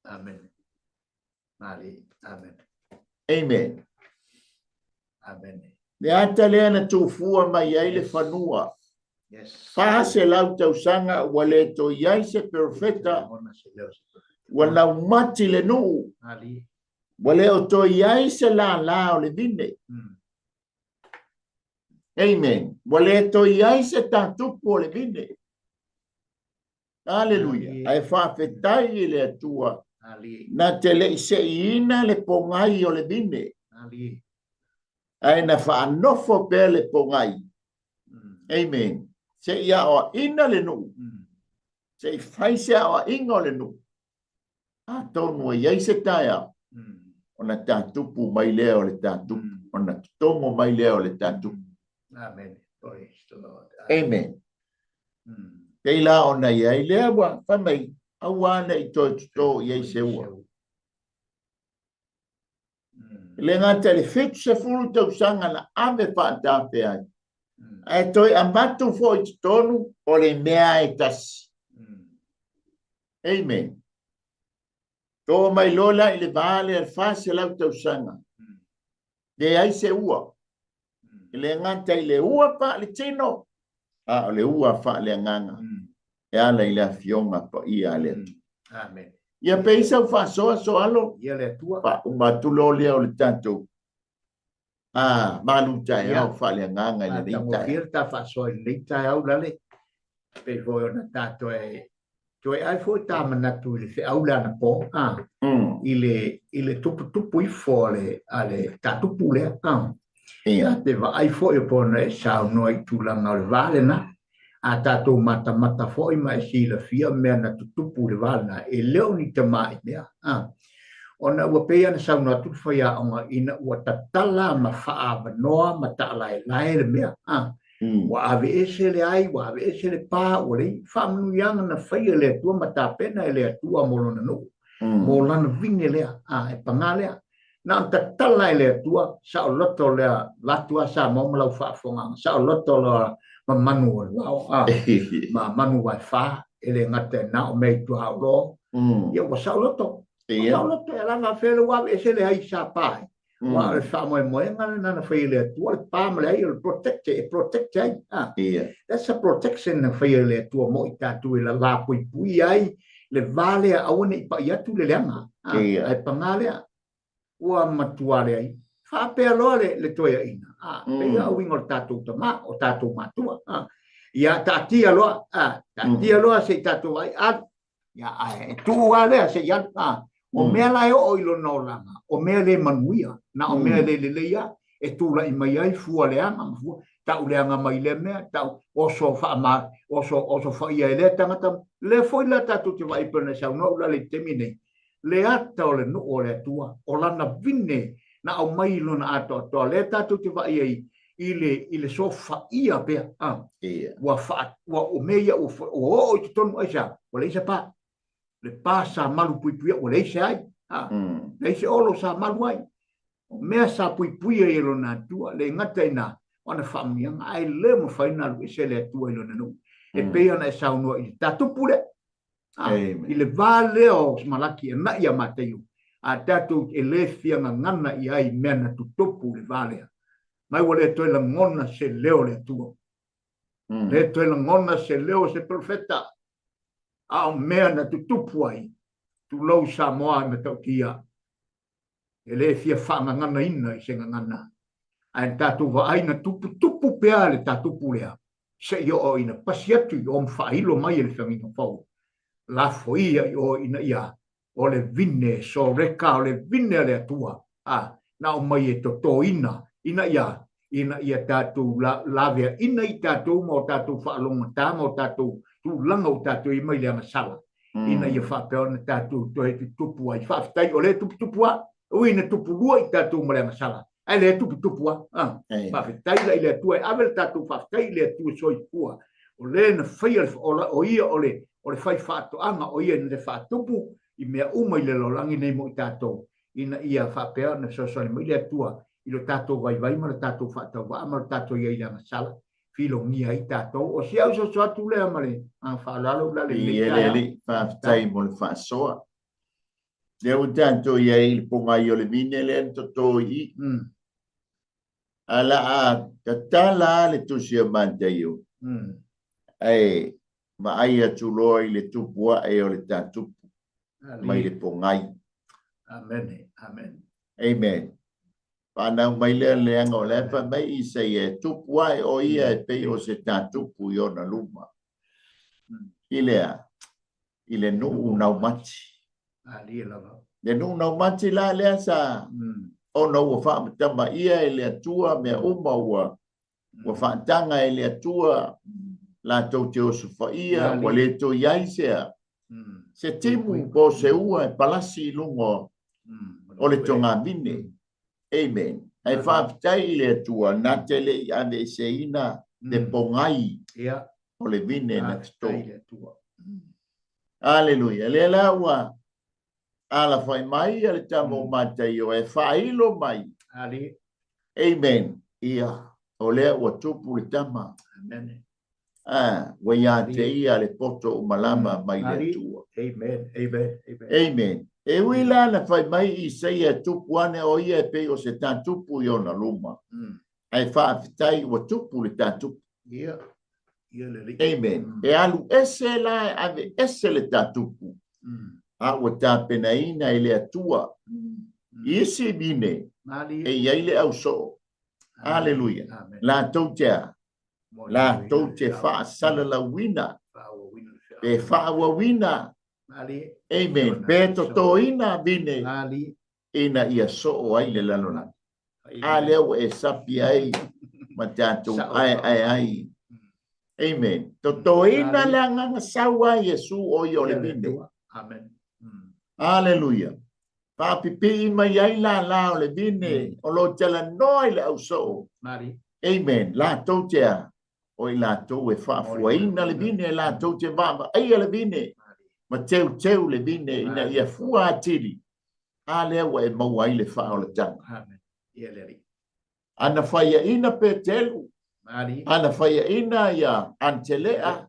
Amen. Amen. Amen. Amen. Le ata lea na tuufua mai ai le fanua. Yes. 400 tausaga ua le toe i ai se perofeta, ua laumati le nuu. Ua le o toe i ai se lālā o le vine. Amen. Ua le toe i ai se tatupu o le vine. Aleluia. Ae faafetai i le Atua na te le i seiina le pogai o le vine. Ae na faanofo pea le pogai. Amen. Se i aoaina le nuu. Se i fai se aoaiga o le nuu. Atonu e i ai se taeao, ona tatupu mai lea o le tatupu, ona totogo mai lea o le tatupu. Amen. Praise the Lord. Amen. Pei la ona i ai lea ua fai mai, aua ne i toe toto i ai se ua. E le gata i le 70 tausaga na ave faatafe ai, ae toe avatu foi i totonu o le mea e tasi. Amen. To mai loa la i le va lea le 400 tausaga. Leai se ua. E le gata i le ua faaletino, a o le ua faaleagaga e ala i le afioga paia a le Atua. Amen. Ia pei sau faasoa soalo. Ia le Atua. Faauma atu loa lea o le tatou a malu taeao faaleagaga i lenei taeao. Matagofie le ta faasoa i lenei taeao lale. Pei foi ona tatou e toe ai foi ta manatu i le feau le anapo a i le tuputupu ifo a le a le tatupu lea a. Ia. Ta te vaai foi po ona e saunoa i tulaga o le va lena. A tatou matamata foi ma e silafia mea na tutupu i le va lena, e le o ni tamai mea. A. Ona ua pei ona saunoa atu le faiaoga ina ua tatala ma faaavanoa ma taalaelae le mea. A. Ua aveese le ai, ua aveese le pa, ua leai faamanuiaga na faia e le Atua ma tapena e le Atua mo lona nuu, mo lana vine lea. A, e pagā lea. Na ona tatala e le Atua, saoloto lea vaeatu a Samoa ma lau faafofogaaga, saoloto loa ma manu o le vao, a, ma manu vaefa, e le gata i na o mea i tuaolo, ia ua saoloto. Ua saoloto, e lava afea le ua aveese le ai sa pa ai. Aua o le faamoemoega lena na fai e le Atua, le pa ma le ai o le protect, e protect ai. A. That's a protection na fai e le Atua mo i tatou e lavapuipui ai le va lea aua ne i pai atu le leaga. A, ae pagā lea, ua matua leai. Faapea loa le, le toeaina. A, pei a uiga o le tatou tama, o tatou matua. A, ia taatia loa, a, taatia loa se i tatou vaai, alu. Ia, ae tuu lava lea se i alu. A, o mea la e oo i lona olaga, o mea le manuia, na o mea le lelei lava, e tulai mai ai fua leaga ma fua, tau leaga mai lea mea, tau oso faama, oso, oso faia e lea tagata. Lea foi la tatou te vaai pei ona e saunoa Ulalei i le taimi nei, le ata o le nuu o le Atua, o lana vine na aumai i lona atoatoa, lea tatou te vaai ai i le, i le sofaia pea, a, ua faa, ua, o mea ia ua, ua oo i totonu, aisea? Ua leai se pa. Le pa sa malu puipuia, ua leai se ai, a, leai se olo sa malu ai. O mea sa puipuia ai e lona Atua, le gata i na, o ana faamanuiaga, ae le mafai ona alu ese le Atua i lona nuu. E pei ona e saunoa i le tatupu lea, A, i le va lea o Malaki e naʻi iā Mataio, a tatou e le fia gagana i ai mea na tutupu i le va lea. Mai ua le toe lagona se leo o le Atua. Le toe lagona se leo o se perofeta. A o mea na tutupu ai, tulou Samoa e matautia, e le fia faagaganaina i se gagana, ae na tatou vaai na tuputupu pea le tatupu lea, seia oo ina pasi atu i o ma faailo mai e le feagaiga fou, lafoia i o ina ia o le vine soreka, o le vine a le Atua, a, na aumai e totoina ina ia ina ia tatou laveaina i tatou ma o tatou faalogogata ma o tatou tulaga ua tatou i ai mai le agasala, ina ia faapea ona tatou toe tutupu ai. Faafetai o lea e tuputupu lava, e ui ina tupulua i tatou ma le agasala, ae lea e tuputupu lava. Faafetai la i le Atua, e ave le tatou faafetai i le Atua soifua, o le na faia le, o ia o le, o le faifaatoaga, o ia na te faatupu i mea uma i le lalolagi nei mo i tatou, ina ia faapea ona fesoasoani mai le Atua i lo tatou vaivai ma lo tatou faatauvaa ma lo tatou i ai i le agasala, filogia ai tatou. O si au soso atu lea ma le agaga faaaloalo ua lale i lenei taeao. Ia le Alii, faafetai mo le faasoa. Lea ua tatou i ai i le pogai o le vine lea na toto i i. A la a tatala lava le tusi a Mataio, ae vaai atu loa i le tupu ae o le tatupu mai le pogai. Amene, amene. Amen. Fanau mai lea leaga o la e fai mai Isaia e tupu ae o ia e pei o se tatupu i ona luma. I le a? I le nuu naumati. Le nuu naumati la lea sa ona ua faamatamaia e le Atua mea uma ua ua faataga e le Atua latou te osofaia, ua le toe i ai se se timu po o se ua e palasi i luga o le togavine. Amen. Ae faafetai i le Atua na te le i aveeseina le pogai o le vine na toto. Aleluia. Lea la ua alafai mai ia le tama o Mataio e faailo mai. Amen. Ia, o lea ua tupu le tama. Amen. Ah, ua ia te ia le poto o malama mai le Atua. Amen. Amen. Amen. Amen. E ui la na fai mai Isaia e tupu ane o ia e pei o se tatupu i ona luma. Ae faafetai ua tupu le tatupu. Ia. Ia le Alii. Amen. E alu ese la e ave ese le tatupu. A ua tapenaina e le Atua i isi vine e i ai le ausoo. Aleluia. Latou te a? Latou te faasalalauina pe faaauauina. Amen. Pe totoina vine ina ia soo ai le lalolagi. A lea ua e sapi ai ma tatou aeae ai. Amen. Totoina le agaga sau a Iesu o ia o le vine. Amen. Aleluia. Faapipii mai ai lālā o le vine o lo o talanoa i le ausoo. Amen. Latou te a? O i latou e faafuaina le vine, latou te vaavaaia le vine ma teuteu le vine ina ia fua atili. A lea ua e maua ai le faaolataga. Amen. Ia le Alii. Ana faiaina Petelu, ana faiaina ia Anitelea,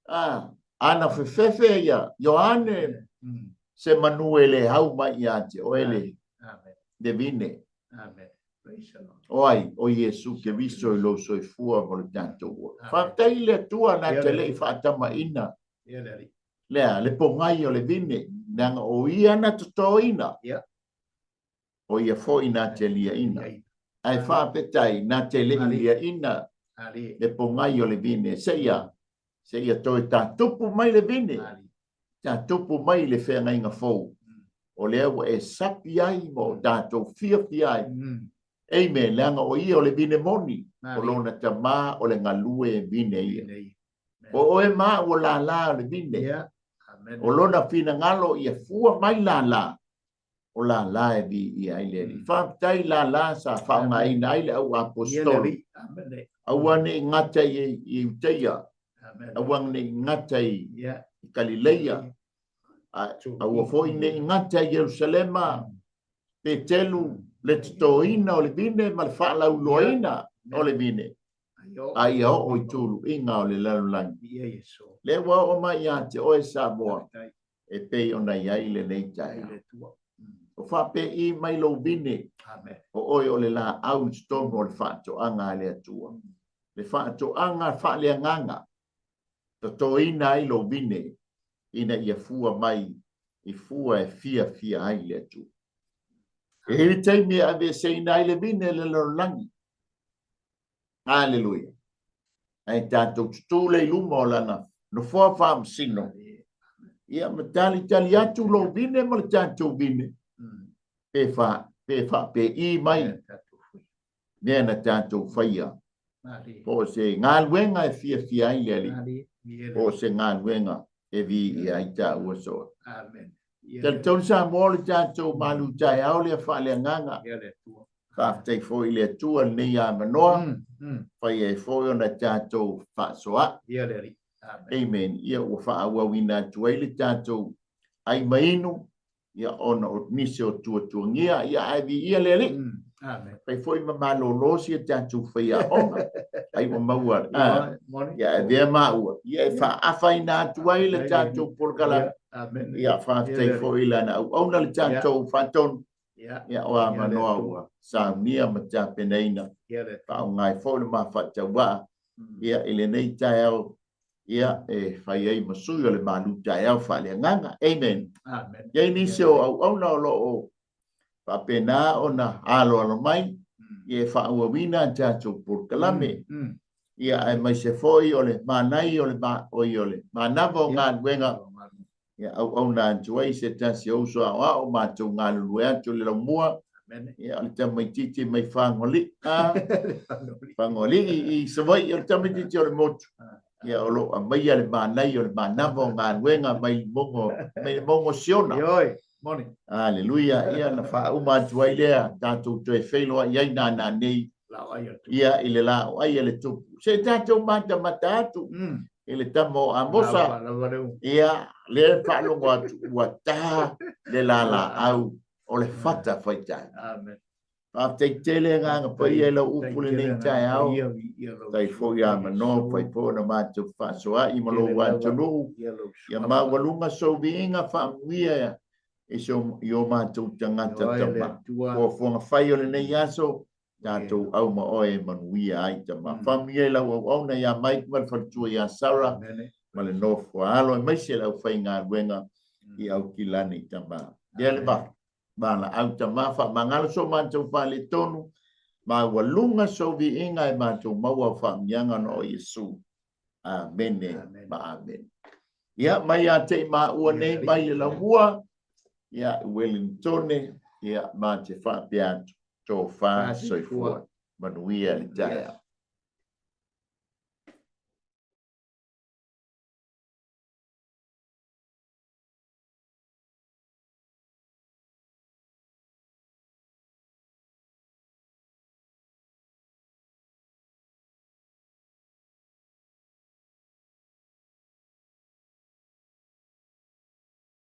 a, ana fefefe ia Ioane, se manu e le hau mai ia te oe le, le vine. Amen. Praise the Lord. O ai, o Iesu Keriso i lou soifua ma lo tatou ola. Faafetai i le Atua na te le i faatamaina Ia le Alii. lea, le pogai o le vine, leaga o ia na totoina. Ia. O ia foi na te liaina. Ae faafetai na te le i liaina le pogai o le vine, seia, seia toe tatupu mai le vine, tatupu mai le feagaiga fou. O lea ua e sapi ai ma o tatou fiafia ai. Amen. Leaga o ia o le vine moni, o lona Tama o le galue vine ia. O oe ma au o lālā o le vine. O lona finagalo ia fua mai lālā, o lālā e viia ai le Alii. Faafetai lālā sa faaaogaina ai le au aposetolo. Aua ne i gata i Iutaia, aua ne i gata i Kalileia, aua foi ne i gata i Ierusalema, Petelu, le totoina o le vine ma le faalauiloaina o le vine, a ia oo i tuluiga o le lalolagi. Lea ua oo mai ia te oe Samoa, e pei ona i ai lenei taeao. O faapei mai lou vine, o oe o le laau i totonu o le faatoaga a le Atua. Le faatoaga faaleagaga, totoina ai lou vine ina ia fua mai i fua e fiafia ai le Atua. E i ai le taimi e aveeseina ai le vine i le lalolagi. Aleluia. Ae tatou tutū lea i luma o lana nofoa faamasino. Ia ma talitali atu lou vine ma le tatou vine. Pe fa, pe faapei mai mea na tatou faia. Po o se galuega e fiafia ai le Alii. Po o se galuega e viia ai taua soa. Amen. Talitonu Samoa o le tatou malu taeao lea faaleagaga. Faafetai foi i le Atua i lenei avanoa, fai ai foi ona tatou faasoa'i. Ia le Alii. Amen. Ia ua faaauauina atu ai le tatou ai ma inu, ia ona o nisi o tuatuagia, ia ae viia le Alii. Amen. Fai foi ma malolo si a tatou faiaoga, ai ua maua, ia e avea maua, ia e faaafaina atu ai le tatou polokalame. Amen. Ia faafetai foi i lana auauna le tatou faatonu. Ia, o avanoa ua saunia ma tapenaina, faaaoga ai foi le mafaatauvaa, ia, i lenei taeao, ia, e fai ai ma sui o le malu taeao faaleagaga. Amen. Amen. I ai nisi o auauna o lo o Faapena ona aloalo mai ia e faaauauina a tatou polokalame. Ia aemaise foi o le manaia o le oi o le manava o galuega ia auauna atu ai se tasi o uso aoao matou galulue atu i le laumua. Ia o le tamaitiiti mai Fagoalii Fagoalii i Savaii o le tamaitiiti o le motu. Ia o lo o aumaia le manaia o le manava o galuega mai le mauga mai le mauga o Siona. Ioe, moni. Aleluia. Ia na faauma atu ai lea tatou toe feiloai ai nānā nei ia i le laoai a le Tupu. Se i tatou matamata atu i le tama o Amosa. Ia, lea e faalogo atu ua ta le lalaau o le fata faitae. Amen. Faafetai tele Agaga Paia i lau upu lenei taeao. Faafetai foi ia manoa fai foi ona matou fefaasoaai ma lou atunuu. Ia maualuga sou viiga faamanuia i so i o matou tagata tama. Fuafuaga fai o lenei aso, tatou au ma oe e manuia ai tama. Faamanuia i lau auauna ia Mike ma le faletua ia Sarah ma le nofo a alo aemaise le aufaigaluega i Aukilani tama. Ia le va. Valaau tama faamagalo so matou faaletonu, maualuga sou viiga e matou maua au faamanuiaga ona o Iesu. Amene ma amene. Ia, mai ia te i maua nei mai le laumua, ia, Wellingtone, ia, ma te faapea atu, tofa soifua, manuia le taeao.